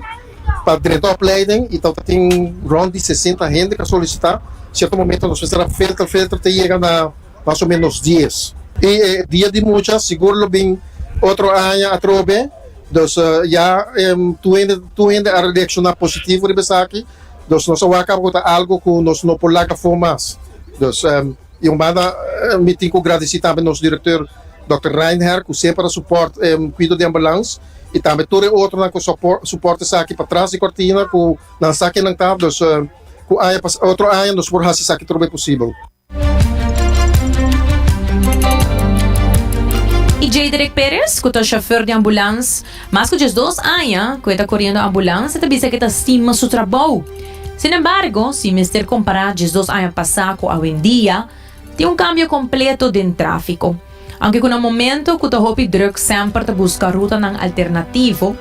pa drenta opleiding y tabata tin rond di 60 hende cu a solicita cierto momento nos mester a filter filter te yega na. mas o menos dies. I e dia di mucha sigur lo bin otro aña atrobe. Dus ya tur hende tur hende a reakshoná positivo riba esaki. Dus nos a wak ku ta algu ku nos no por laga afó mas. Dus i un banda mi tin ku gradisí tambe nos direktor dòkter Reinhard ku semper a supòrt kuido di ambulans i tambe tur e otronan ku supòrt esaki patras di kòrtina ku nan sa ke nan ta. Dus ku aña otro aña nos por hasi esaki tur posibel. I Jaderick Perez, ku ta shofèr di ambulans mas ku diesdos aña ku e ta koriendo ambulans, e ta bisa ku e ta stima su trabou. Sin embargo, si mester kompará diesdos aña pasá ku awendia, tin un kambio kompleto den tráfiko. Aunke ku na momento ku ta hopi drùk semper ta buska rutanan alternativo,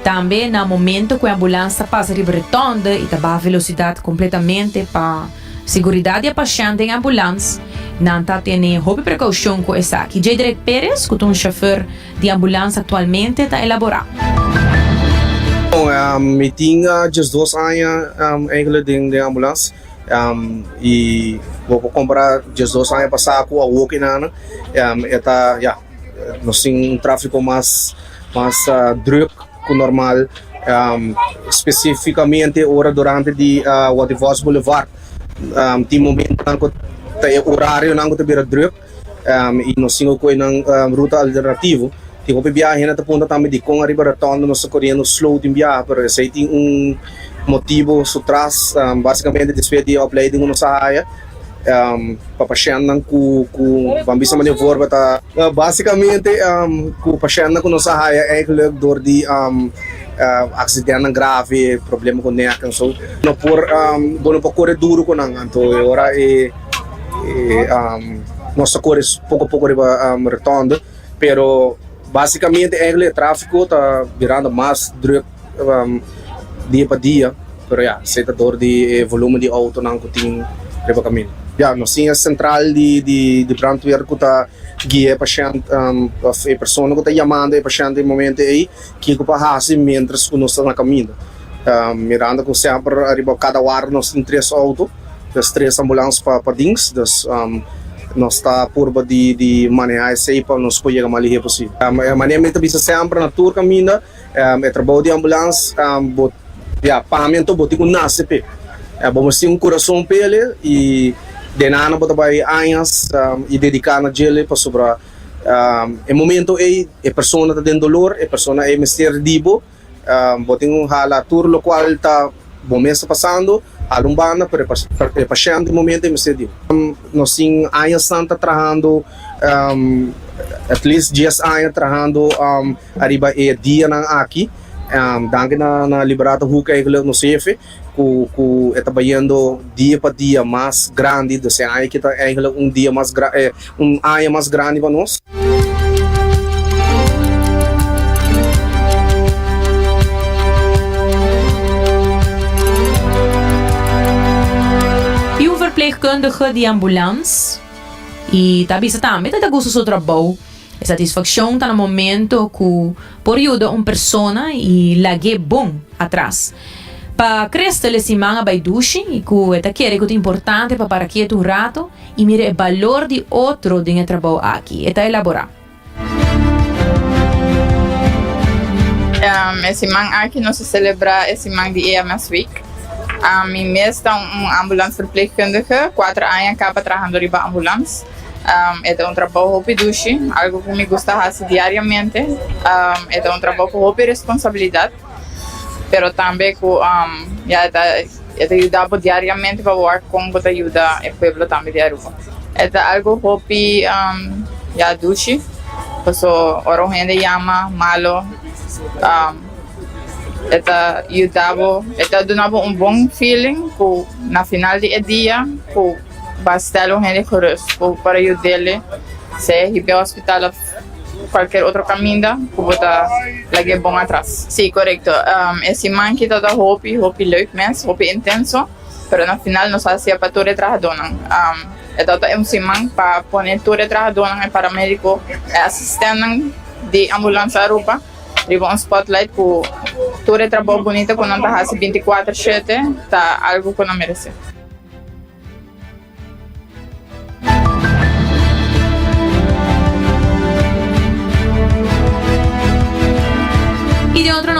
tambe na momento ku e ambulans ta pasa riba retònde i ta baha velosidat kompletamente pa siguridat di e pashènt den e ambulans, nan ta tene hopi prekoushon ku esaki. Jaderick Perez, ku ta un shofèr di ambulans aktualmente, ta elaborá. Bon, mi tin diesdos aña eigenlijk den ambulans. Y bo por compara diesdos aña pasa cu awo kinan e ta ya nos tin un trafico mas mas druk cu normal specificamente ora durante di Waterfalls Boulevard tin momentonan cu ta e horarionan cu ta bira druk. I nos tin ku nan ruta alternativo. Tin hopi biaha hende ta puntra tambe dikon ariba rotonda nos ta koriendo slow tin biaha, pero esei tin un motibo su tras. Basikamente despues di e opleiding ku nos a haya pa pashèntnan ku ku ban bisa manera voorbeeld ta basikamente ku pashèntnan ku nos a haya eigenlijk dor di aksidentnan grave, problema ku nek en so no por bo no por kore duru ku nan anto e ora e. Nos ta kore poko poko riba rotonde, pero basikamente eigenlijk e trafiko ta birando mas druk dia pa dia, pero ya, esei ta dor di e volumen di outonan ku tin riba kaminda. Ya, nos tin e sentral di di brandweer ku ta guia e pashènt òf e persona ku ta yamando e pashènt e momento ei kiko pa hasi miéntras ku nos ta na kaminda. Mirando ku semper riba kada warda nos tin tres outo. Des tres ambulans pa pa dins, dus nos ta purba di di maneha esei pa nos por yega mas lihe posibel. E manera mi ta bisa semper na tur kaminda e trabou di ambulans bo ya pa mi anto bo tin ku nase p'e. Bo mester tin un kurason p'ele i den ana bo ta bai añas i dediká na djele pasobra e momento ei e persona ta den dolor, e persona ei mester di bo. Bo tin un hala tur locual ta bo mes ta pasando, hala un banda, pero e pashent di momento e mester di. Nos tin añasnan ta trahando, at least dies aña trahando ariba e dianan aki. Danki na Liberata Hoek eigenlijk nos hefe cu cu e ta bayendo dia pa dia mas grandi, dus e aña aki ta eigenlijk un dia mas un aña mas grandi pa nos. I un verpleegkundige di ambulans i ta bisa tambe ta ta gusta su trabou. E satisfakshon ta na momento ku por yuda un persona i lag'é bon atras. Pa Christel e siman a bai dushi i ku e ta kere ku ta importante pa para ketu un rato i mira e balor di otro den e trabou aki. E ta elaborá. E siman aki nos a selebrá e siman di EMS Week. Ami mes ta un ambulans verpleegkundige, kuater aña kaba trahando riba ambulans. E ta un trabou hopi dushi, algu ku mi gusta hasi diariamente. E ta un trabou ku hopi responsabilidat, pero tambe ku ya e ta e ta yuda bo diariamente pa wak kon bo ta yuda e pueblo tambe di Aruba. E ta algu hopi ya dushi, paso ora un hende yama malo e ta yuda bo, e ta duna bo un bon feeling ku na final di e dia ku. Ba stel un hende gerust ku por a yud'el sea hib'e hospital of cualkier otro caminda ku bo ta lag'e bon atras. Si, korekto. E siman ki tabata hopi, hopi leuk mes, hopi intenso, pero na final nos a hacia pa tur e trahadónan. E tabata un siman pa pone tur e trahadónan, e paramediko, e asistentnan di Ambulance Aruba riba un spotlight ku tur e trabou bunita ku nan ta hasi binti kuater shete ta algu ku nan merese.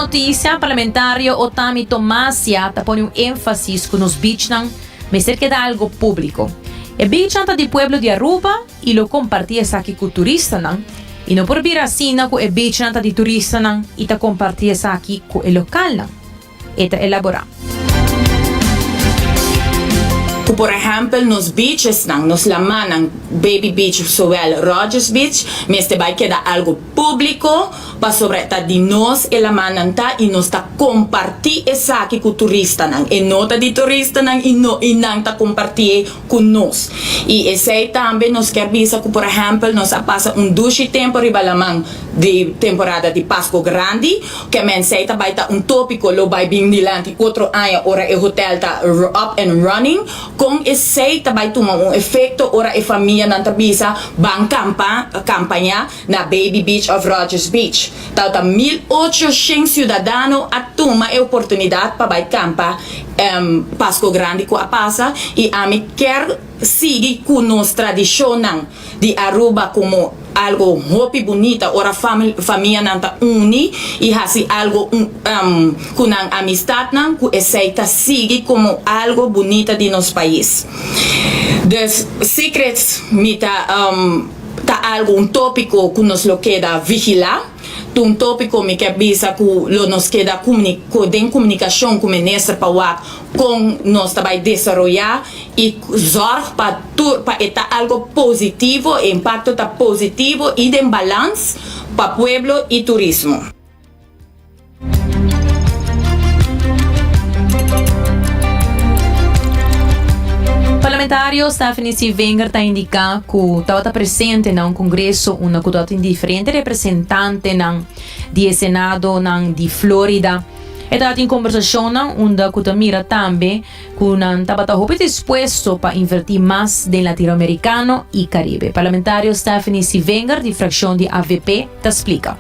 noticia, Parlamentario Otami Tomasia ta pone un enfasis cu nos beachnan mester keda algo publico. E beachnan ta di pueblo di Aruba y lo comparti esaki cu turistanan y no por bira asina cu e beachnan ta di turistanan y ta comparti esaki cu e localnan. E ta elaborá. Ku por ehèmpel nos beachesnan, nos lamannan, Baby Beach zowel Rogers Beach, mester bai keda algu públiko pasobra ta di nos e lamannan ta i nos ta kompartí esaki ku turistanan. E no ta di turistanan i no i nan ta kompartié ku nos. I esei tambe nos kier bisa ku por ehèmpel nos a pasa un dushi tempu riba laman di temporada di Pasku Grandi, Ke mensei ta bai ta un tópiko lo bai bin dilanti otro aña ora e hotel ta up and running. Kon esei ta bai tuma un efekto ora e famianan ta bisa ban kampa kampañá na Baby Beach òf Rogers Beach? Tal ta 1800 siudadano a tuma e oportunidat pa bai kampa Pasko Grandi ku a pasa i ami kier sigui ku nos tradishonnan di Aruba komo algo hopi bunita ora famianan ta uni y haci algo cu nan amistadnan cu esey ta sigui como algo bunita di nos pais. Dus secrets mi ta ta algo un topico cu nos lo keda vigila, ta un topico mi ke bisa cu lo nos keda den comunicacion cu minister pa wak con nos ta bay desaroya y zorg pa tur pa e ta algo positivo, e impacto ta positivo y den balans pa pueblo y turismo. Parlamentario Stephanie Sievinger ta indica cu tabata presente na un congreso unda cu tabatin diferente representantenan di e senadonan di Florida. E tabatin conversacionnan unda cu ta mira tambe cu nan tabata hopi dispuesto pa inverti mas den Latinoamericano y Caribe. Parlamentario Stephanie Sievinger di fraccion di avp ta splica.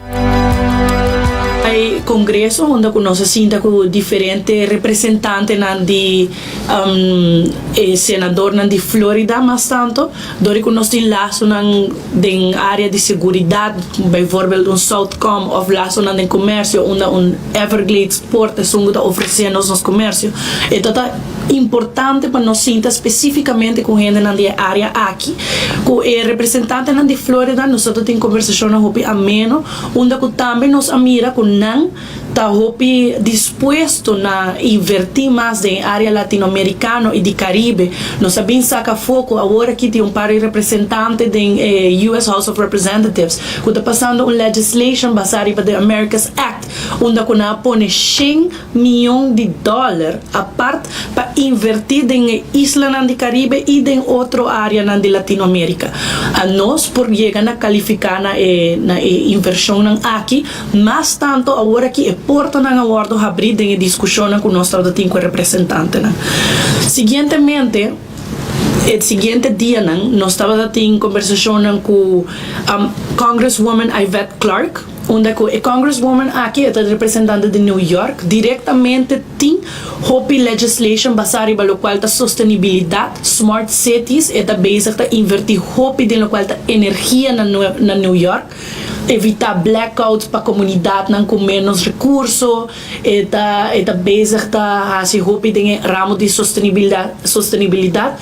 E congreso unda cu nos a sinta cu diferente representantenan di e senadornan di Florida mas tanto, dor cu nos tin lasonan den area di seguridad, bijvoorbeeld un Southcom of lasonan den comercio unda un Everglades Port esun cu ta ofrece nos nos comercio. E ta ta importante pa nos sinta specificamente cu hendenan di e area aki. Cu e representantenan di Florida nos ta tin conversacionnan hopi ameno unda cu tambe nos a mira cu nan ta hopi dispuesto na inverti mas den e area Latinoamericano y di Caribe. Nos a bin saca foco awor aki tin un par di representante den e US House of Representatives cu ta pasando un legislation basa riba the America's Act unda cu nan a pone shen miyon di dollar apart pa inverti den e islanan di Caribe y den otro areanan di Latinoamerica. Anos por yega na califica na e na e inversionnan aki, mas tanto awor aki e portanan a wordo habri den e discusionnan cu nos tabata tin cu e representantenan. Siguientemente, e siguiente dianan nos tabata tin conversacionnan cu Congresswoman Yvette Clarke, Unda cu e Congresswoman aki e ta representante di New York directamente tin hopi legislation basa riba locual ta sostenibilidad, smart cities, e ta bezig ta inverti hopi den locual ta energia na na New York, evita blackouts pa comunidadnan cu menos recurso, e ta e ta bezig ta haci hopi den e ramo di sostenibilidad sostenibilidad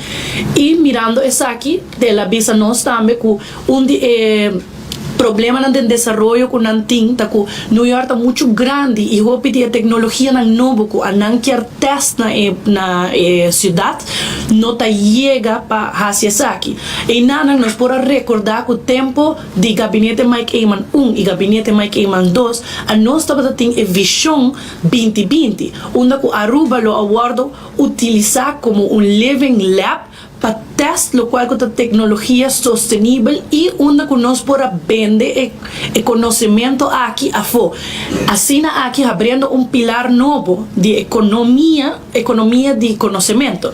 y mirando esaki el a bisa nos tambe cu un di e. Problemanan den desaroyo ku nan tin ta ku New York ta muchu grandi i hopi di e teknologianan nobo ku a nan kier tèst na e na e siudat no ta yega pa hasi esaki. Einanan nos por a rekordá ku tempu di Gabinete Mike Eman un i Gabinete Mike Eman dos a nos tabata tin e vishon binti binti unda ku Aruba lo a wòrdu utilisá komo un living lab pa test locual cu ta tecnologia sostenibel y unda cu nos por a bende e e conocemento aki afo. Asina aki habriendo un pilar nobo di economia, economia di conocemento.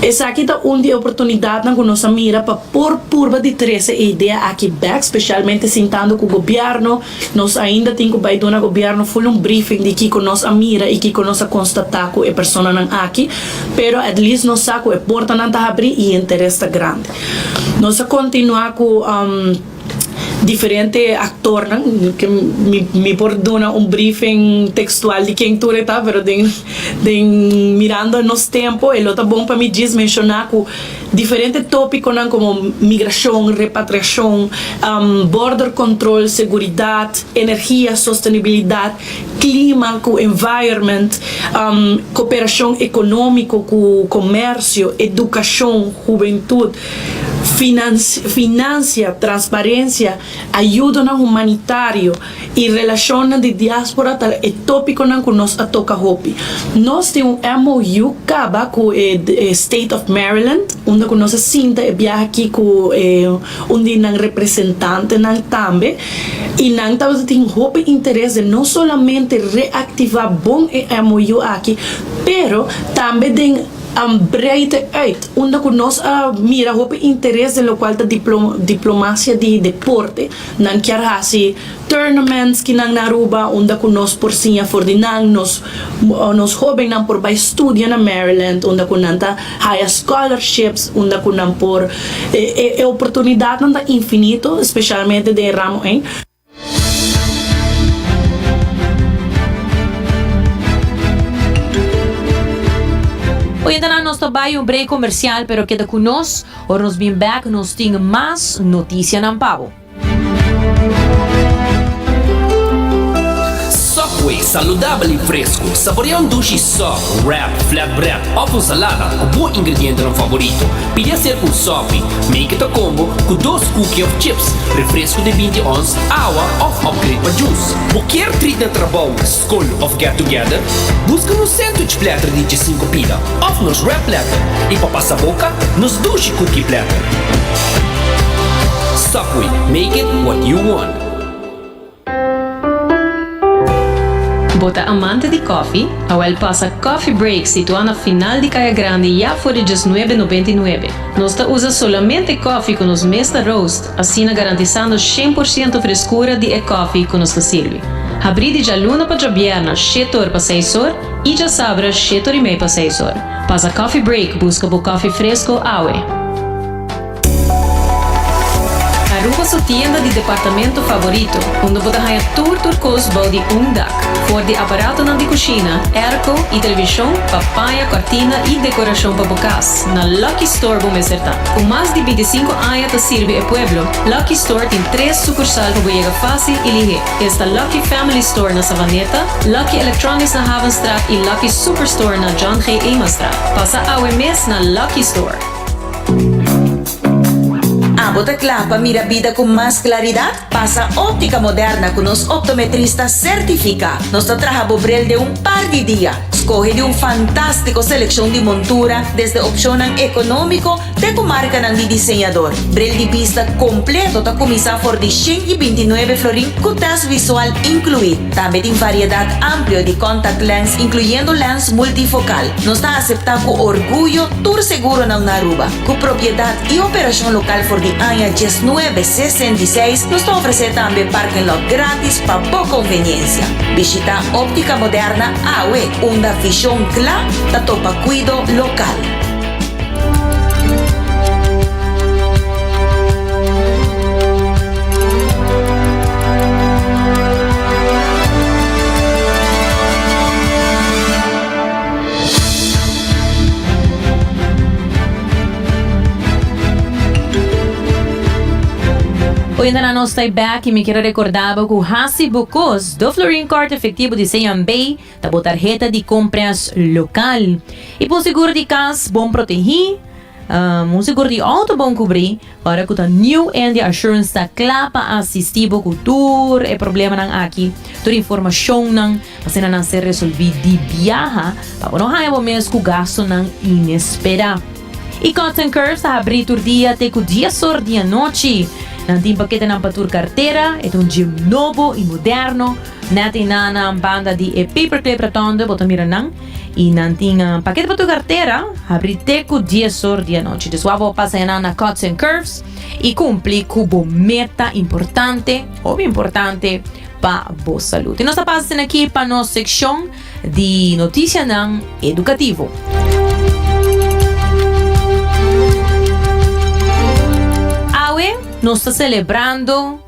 Esaki ta un di e oportunidadnan cu nos a mira pa por purba di trece e idea aki bek, specialmente sintando cu gobierno, Nos ainda tin cu bay duna gobierno full un briefing di kico nos a mira y kico nos a constata cu e personanan aki, pero at least nos sa cu e portanan ta habri y e interes ta grandi. Nos a continua cu. diferente actornan ke mi mi por duna un briefing textual di ken tur e ta pero den den mirando nos tempo e lo ta bon pa mi djis menciona cu diferente topiconan como migracion, repatriacion, border control, seguridad, energia, sostenibilidad, clima cu environment, cooperacion economico cu comercio, educacion, hubentud, financia, transparencia, ayudonan humanitario y relacionnan di diaspora ta e topiconan cu nos a toca hopi. Nos tin un MOU caba cu e State of Maryland unda cu nos a sinta e biaha aki cu e un di nan representantenan tambe y nan tabata tin hopi interes den no solamente reactiva bon e MOU aki pero tambe den breite uit unda cu nos a mira hopi interes den locual ta diplomacia di deporte. Nan kier haci tournaments ki nan na Aruba unda cu nos por siña for di nan, nos nos hobennan por bay studia na Maryland unda cu nan ta haya scholarships unda cu nan por e e oportunidadnan ta infinito specialmente den e ramo ey. Oyentenan nos ta bay un break comercial pero keda cu nos. Ora nos bin bek nos tin mas noticianan pa bo. Subway, saludabel y fresco. Saborea un dushi sub, wrap, flatbread of un salada cu bo ingredientenan favorito. Pidi hacer un Subway. Make it a combo cu dos cookie of chips, refresco di 20 ons, awa of upgrade pa juice. Bo kier treat na trabou, scol of get together? Busca nos sandwich platter di 15 pida of nos wrap platter y pa pasa boca, Nos dushi cookie platter. Subway, make it what you want. Bo ta amante di koffie? Awel pasa Coffee Break situá na final di Kaya Grandi ya for di diesnuebe nobenta i nuebe. Nos ta usa solamente koffie ku nos mes ta roast, asina garantisando 100% freskura di e koffie ku nos ta sirbi. Habrí di djaluna pa djabièrna shete or pa seis or i djasabra shete or i mei pa seis or. Pasa Coffee Break busca bo coffee fresco awe. Aruba su tienda di departamento favorito, unda bo ta haña tur tur cos bou di un dak. For di aparatonan di cushina, airco y television pa paña, cortina y decoracion pa bo cas, na Lucky Store bo mester ta. Cu mas di 25 aña ta sirbi e pueblo, Lucky Store tin tres sucursal pa bo yega facil y lihe. Esta Lucky Family Store na Savaneta, Lucky Electronics na Havenstraat y Lucky Superstore na John G. Emanstraat. Pasa awe mes na Lucky Store. Abo ta kla pa mira bida ku mas klaridat? Pasa Óptica Moderna ku nos optometrista sertifiká. Nos ta traha bo bril den un par di dia. Skohe di un fantástiko selekshon di montura, desde opshonnan ekonómiko Te ku markanan di diseñador. Bril di bista kompleto ta kuminsá for di 129 florin ku tèst visual inkluí. Tambe tin variedat amplio di contact lens inkluyendo lens multifokal. Nos ta aseptá ku orguyo tur seguronan na Aruba. Ku propiedat i operashon lokal for di aña 1966, nos ta ofresé tambe parking lot gratis pa bo konveniensia. Bishitá Óptica Moderna awe, unda vishon kla ta topa kuido lokal. Oyendana nos ta back y mi quiero recordaba cu hasi bo cos do Florin Card efectivo di CMB Ta bo tarheta di compras local. Y pa un seguro di cas bon protegi, un seguro di auto bon cubri, ora cu ta New India Assurance ta cla pa asisti bo cu tur e problemanan aki, tur informacionnan pa asina nan ser resolvi di biaha pa bo no haya bo mes cu gastonan inespera. Y Cuts and Curves ta habri tur dia te cu dies or di anochi. Nan tin paketenan pa tur cartera, e ta un gym nobo y moderno. Net y nan banda di e paperclip rotonde bo ta mira nan y nan tin pakete pa tu cartera habri te cu dies or di anochi. Dus wou bo pasa nan na Cuts and Curves y cumpli cu bo meta importante, hopi importante pa bo salud. Y nos ta pasa asina aki pa nos seccion di noticianan educativo. Awe nos ta celebrando.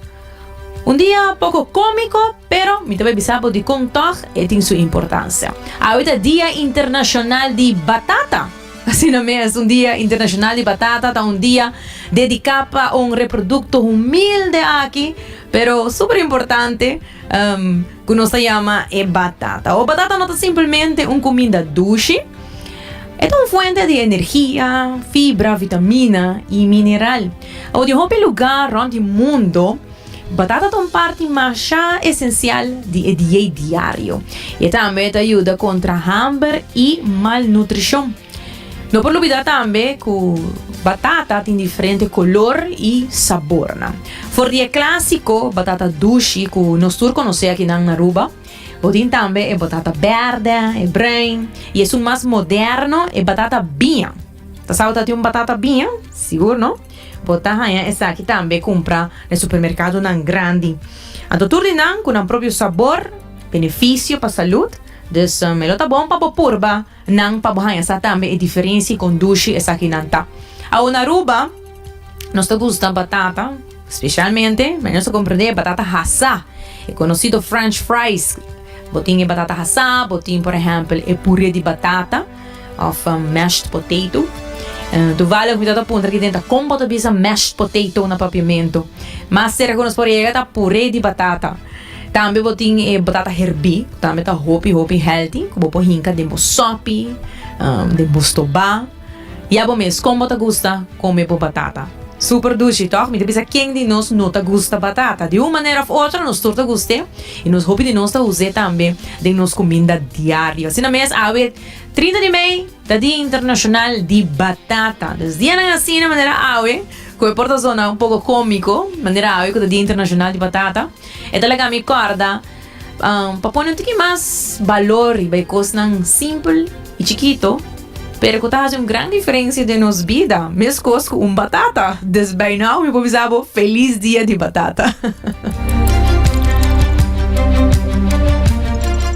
Un dia poko kómiko, pero mi ta bai bisa bo dikon tòg e tin su importansia. Awe ta Dia Internashonal di Batata! Asina mes, un Dia Internashonal di Batata ta un dia dediká pa un reprodukto humilde aki, pero super importante, ku nos ta yama e batata. O batata no ta simpelmente un kuminda dushi, e ta un fuente di energia, fibra, vitamina i mineral. Awo den hopi lugá rònt di mundo, batata ta un parti masha esensial di e diei diario. I e tambe ta yuda kontra hamber i malnutrishon. No por lubidá tambe ku batata tin diferente kolor i sabornan. For di e klásiko batata dushi ku nos tur konosé akinan na Aruba, bo tin tambe e batata bèrdè, e bruin i esun mas moderno, e batata biña. Ta sa bo ta tin un batata biña? Sigur no. Bo ta haña esaki tambe kumpra na e supermerkadonan grandi. Anto tur di nan ku nan propio sabor, benefisio pa salud. Dus e lo ta bon pa bo purba nan pa bo haña sa tambe e diferensia kon dushi esakinan ta. Awo na Aruba nos ta gusta batata, spesialmente, mi nos ta komprende e batata hasá, e konosido french fries. Bo tin e batata hasá, bo tin por ehèmpel e puré di batata òf mashed potato. Toevallig mi tabata puntra aki den ta kon bo ta bisa mashed potato na papiamentu. Mas serka ku nos por yega ta puré di batata. Tambe bo tin e batata herbí, ku tambe ta hopi hopi healthy, ku bo por hinka den bo sòpi, den bo stobá. Ya bo mes, kon bo ta gusta kome bo batata? Super dushi, tòg? Mi ta bisa ken di nos no ta gusta batata? Di un manera òf otro nos tur ta gust'é i nos hopi di nos ta us'é tambe den nos kuminda diario. Asina mes awe 30 di mei ta Dia Internashonal di Batata. Dus dianan asina manera awe, ku e por ta zona un poko kómiko, manera awe ku ta Dia Internashonal di Batata, E ta laga mi kòrda pa pone un tiki mas balor riba e kosnan simpel i chikito, pero ku ta hasi un gran diferensia den nos bida, meskos ku un batata. Dus by now mi por bisa bo felis dia di batata.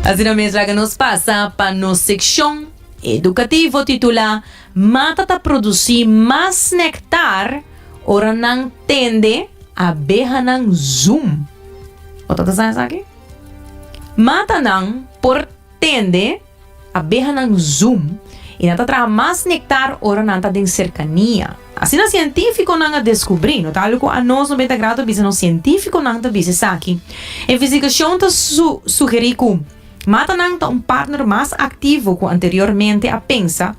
Asina mes laga nos pasa pa nos sekshon edukativo titulá Mata ta produsí mas nektar Ora nan tende abehanan zum. Bo ta sa esaki? Matanan por tende abehanan zum i nan ta traha mas nektar ora nan ta den serkania. Asina sientífikonan a deskubrí. No ta algu ku anos 90 Grado ta bisa, no, sientífikonan ta bisa esaki. Investigashon ta sugerí ku. Matanan ta un partner mas aktivo ku anteriormente a pensa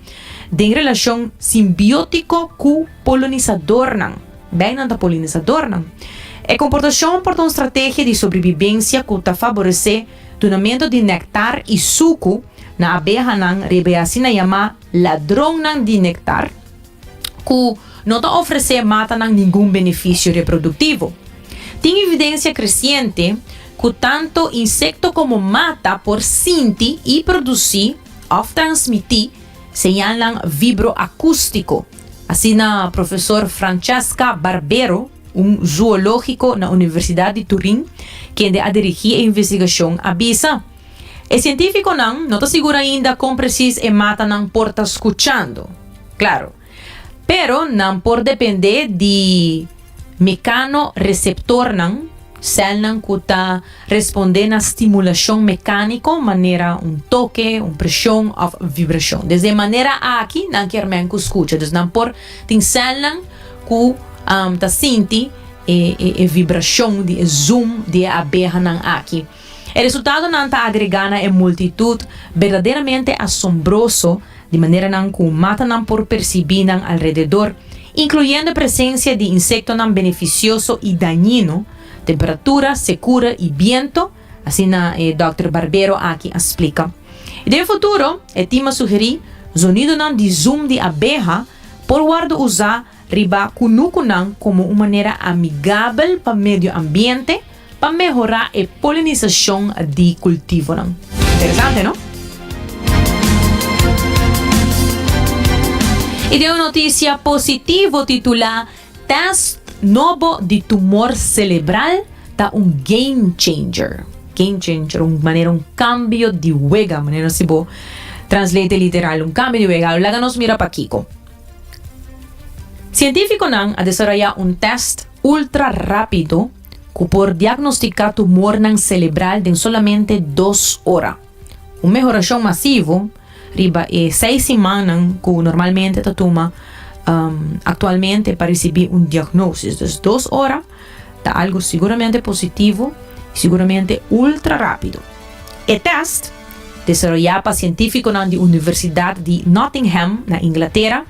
den relashon simbiótiko ku polonisadornan. Beinan ta polinisadornan. E komportashon por ta un strategia di sobrebibensia ku ta faboresé dunamentu di nèktar i suku na abehanan riba e asina yamá ladronnan di nèktar, ku no ta ofresé matanan ningun benefisio reproduktivo. Tin evidensia kresiente ku tantu insekto komo mata por sinti i produsí òf transmití señalnan vibroakústiko, asina profesor Francesca Barbero, un zoológiko na Universidat di Turin, kende a dirigí e investigashon, a bisa. E sientífikonan no ta sigur ainda kon presis e matanan por ta skuchando. Claro. Pero nan por dependé di mekanoreseptornan, sèlnan ku ta respondé na stimulashon mekániko manera un toke, un preshon òf vibrashon. Des e manera aki nan kier men ku skucha. Dus nan por tin sèlnan ku ta sinti e vibrashon di e zum di e abehanan aki. E resultadonan ta agregá na e multitut berdaderamente asombroso di maneranan ku matanan por persibí nan alrededor, inkluyendo e presensia di insektonan benefisioso i dañino, temperatura, sekura i biento, asina e dòkter Barbero aki a splika. I den futuro, e tim a sugerí, zonidonan di zum di abeha por wòrdu usá riba kunukunan komo un manera amigabel pa medio ambiente pa mehorá e polinisashon di kultivonan. Interesante, no? I den un notisia positivo titulá Tèst nobo di tumor selebral ta un game changer. Game changer, un manera un kambio di wega, manera si bo translate literal, un kambio di wega. Laga nos mira pakiko. Sientífikonan a desaroyá un tèst ultra rápido. ku por diagnostiká tumornan selebral den solamente dos ora. Un mehorashon masivo riba e seis simannan ku normalmente ta tuma aktualmente pa risibí un diagnosis. Dus dos ora ta algu siguramente positivo i siguramente ultra rápido. E tèst, desaroyá pa sientífikonan di Universidat di Nottingham na Inglatera,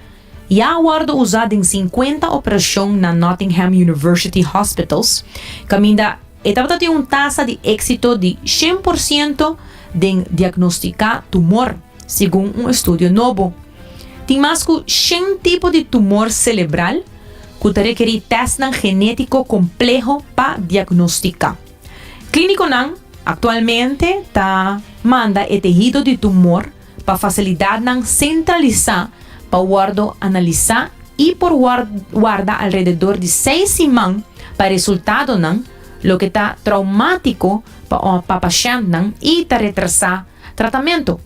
ya a wòrdu usá den sinkuenta operashon na Nottingham University Hospitals, kaminda e tabata tin un tasa di éksito di 100% den diagnostiká tumor, segun un estudio nobo. Tin mas ku shen tipo di tumor selebral ku ta rekerí tèstnan genétiko kompleho pa diagnostiká. Klínikonan aktualmente ta manda e tehido di tumor pa fasilidatnan sentralisá pa wòrdu analisá i por warda alrededor di seis siman pa resultadonan, loke ta traumátiko pa pa pashèntnan i ta retrasá tratamentu.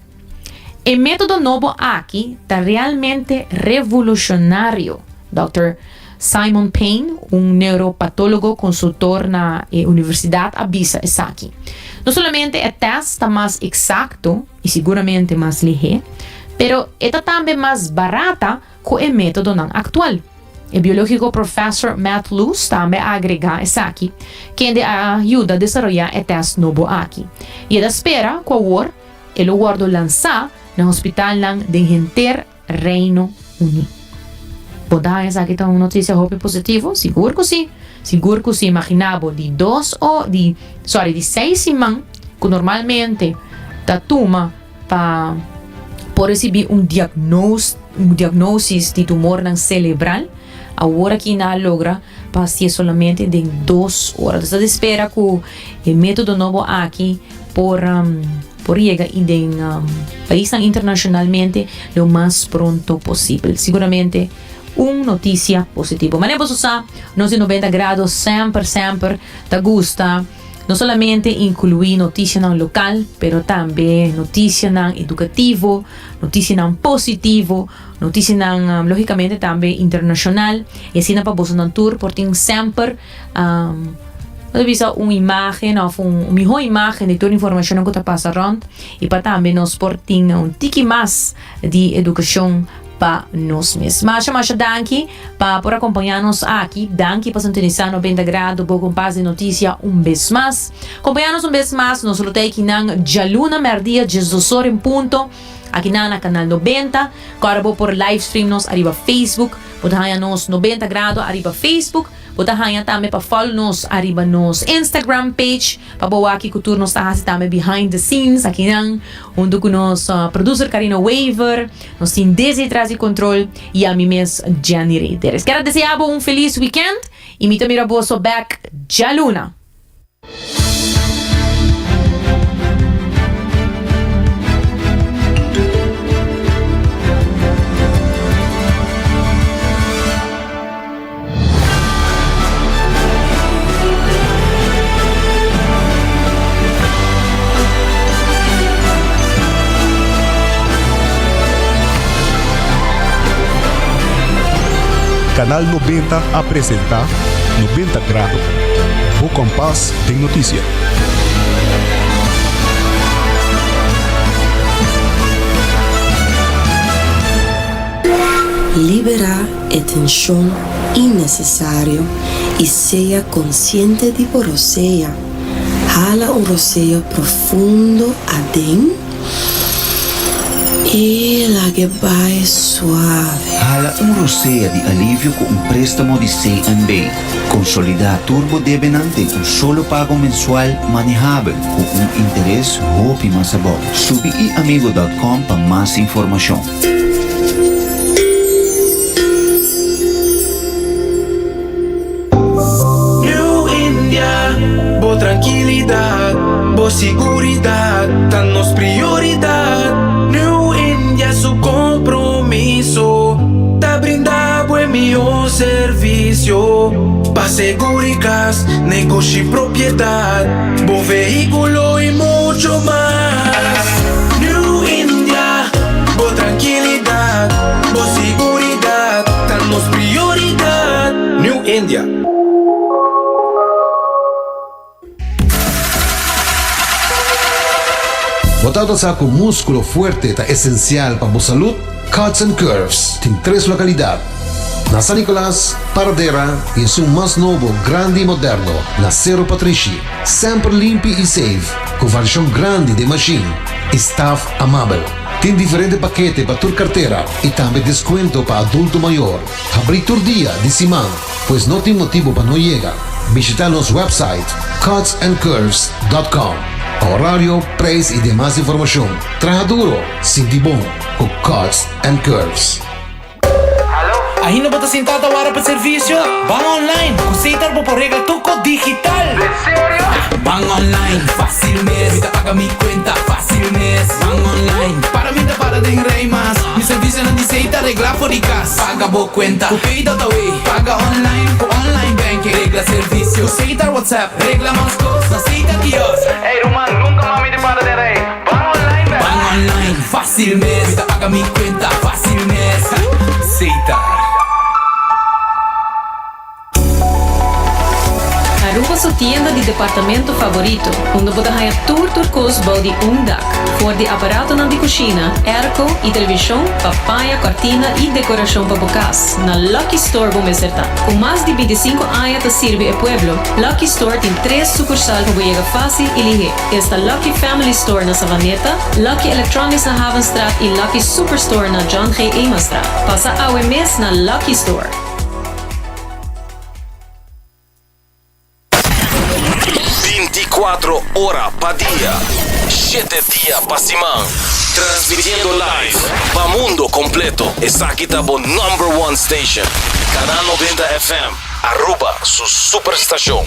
E método nobo aki ta realmente revolushonario, dòkter Simon Payne, un neuropatólogo konsultor na e universidat a bisa esaki. No solamente e tèst ta mas eksakto, i siguramente mas lihé, pero e ta tambe mas barata ku e métodonan aktual. E biológiko Professor Matt Luce tambe a agregá esaki, kende a yuda desaroyá e tèst nobo aki. I e ta spera ku awor e lo wòrdu lansá na hospitalnan den henter Reino Uní. Bo ta haña esaki ta un notisia hopi positivo? Sigur ku sí! Sigur ku sí! Imaginá bo di dos o di, sorry, di seis siman ku normalmente ta tuma pa por risibí un diagnos, un diagnosis di tumornan selebral, awor aki nan a logra pa hasié solamente den dos ora. Entonces ta di spera ku e método nobo aki por por yega i den paisnan internacionalmente lo mas pronto posibel. Siguramente un noticia positivo. Manera boso sa, nos di 90 Grado semper semper ta gusta no solamente inclui noticianan local, pero tambe noticianan educativo, noticianan positivo, noticianan logicamente tambe internacional y asina pa bosonan tur por tin semper Nos ta bisa un imagen of un miho imagen di tur informacionnan cu ta pasa rond y pa tambe nos por tin un tiki mas di educacion pa nos mes. Masha masha danki pa por acompaña nos aki. Danki pa sintonisa 90 Grado, bo kompas di noticia un bes mas. Acompaña nos un bes mas, nos lo ta ekinan djaluna merdia 12 or en punto akinan na Canal 90. Kòrda bo por livestream nos ariba Facebook. Bo ta haña nos 90 Grado ariba Facebook. Bo ta haña tambe pa follow nos ariba nos Instagram page pa bo wak kiko tur nos ta hasi tambe behind the scenes akinan hunto ku nos producer Karina Wever, nos tin Desi tras di control y ami mes Jenny Reiteres. Kier a desea bo un feliz weekend y mi ta mira boso bek djaluna. Canal 90 a presenta 90 Grado, bo kompas den notisia. Liberá e tenshon innesesario i sea konsiente di bo rosea. Hala un rosea profundo aden i lag'e bai suave. Hala un rosea di alivio ku un préstamo di CNB. Konsolidá tur bo debenan den un solo pago mensual manehabel ku un interes hopi mas abou. Subi iamigo dòt kòm pa mas informashon. New India, bo trankilidat, bo siguridat ta nos prioridat. New India su kompromiso ta brinda bo e mihó servisio pa seguri kas, negoshi, propiedat, bo vehíkulo i mucho mas. New India, bo trankilidat, bo siguridat ta nos prioridat. New India. Bo tabata sa cu musculo fuerte ta esencial pa bo salud? Cuts and Curves tin tres localidad, na San Nicolas, Paradera y esun mas nobo, grandi y moderno na Cerro Patrishi. Semper limpi y safe, cu variacion grandi den machine y staff amabel. Tin diferente pakete pa tur cartera y tambe descuento pa adulto mayor. Habri tur dia di siman, pues no tin motibo pa no yega. Bishita nos website cutsandcurves dot com pa horario, prijs y demas informacion. Traha duro, sinti bon cu Cuts and Curves. Ainda bo ta sintá ta wara pa servisio? Ban online! Ku Setar bo por regla tur kos digital! Den serio? Ban online, fásil mes! Mi ta paga mi kuenta, fásil mes! Ban online, para mi ta para den rei mas! Mi servisionan di Setar reglá for di kas! Paga bo kuenta ku Pay.awe, paga online ku online banking, regla servisio ku Setar WhatsApp, regla mas kos na Setar Kiosk! Ey ruman, nunka mas mi ta para den rei! Ban online bek! Ban online, fásil mes! Mi ta paga mi kuenta, fásil mes! Setar. Aruba su tienda di departamento favorito, unda bo ta haña tur tur kos bou di un dak. For di aparatonan di kushina, airco i televishon pa paña, kòrtina i dekorashon pa bo kas, na Lucky Store bo mester ta. Ku mas di bintisinku aña ta sirbi e pueblo, Lucky Store tin tres sukursal pa bo yega fásil i lihé. Esta Lucky Family Store na Savaneta, Lucky Electronics na Havenstraat i Lucky Superstore na John G. Emanstraat. Pasa awe mes na Lucky Store. Binticuatro ora pa dia, shete dia pa siman. Transmitiendo live pa mundo completo. Esaki ta bo number one station. Canal 90 FM, Aruba su superstacion.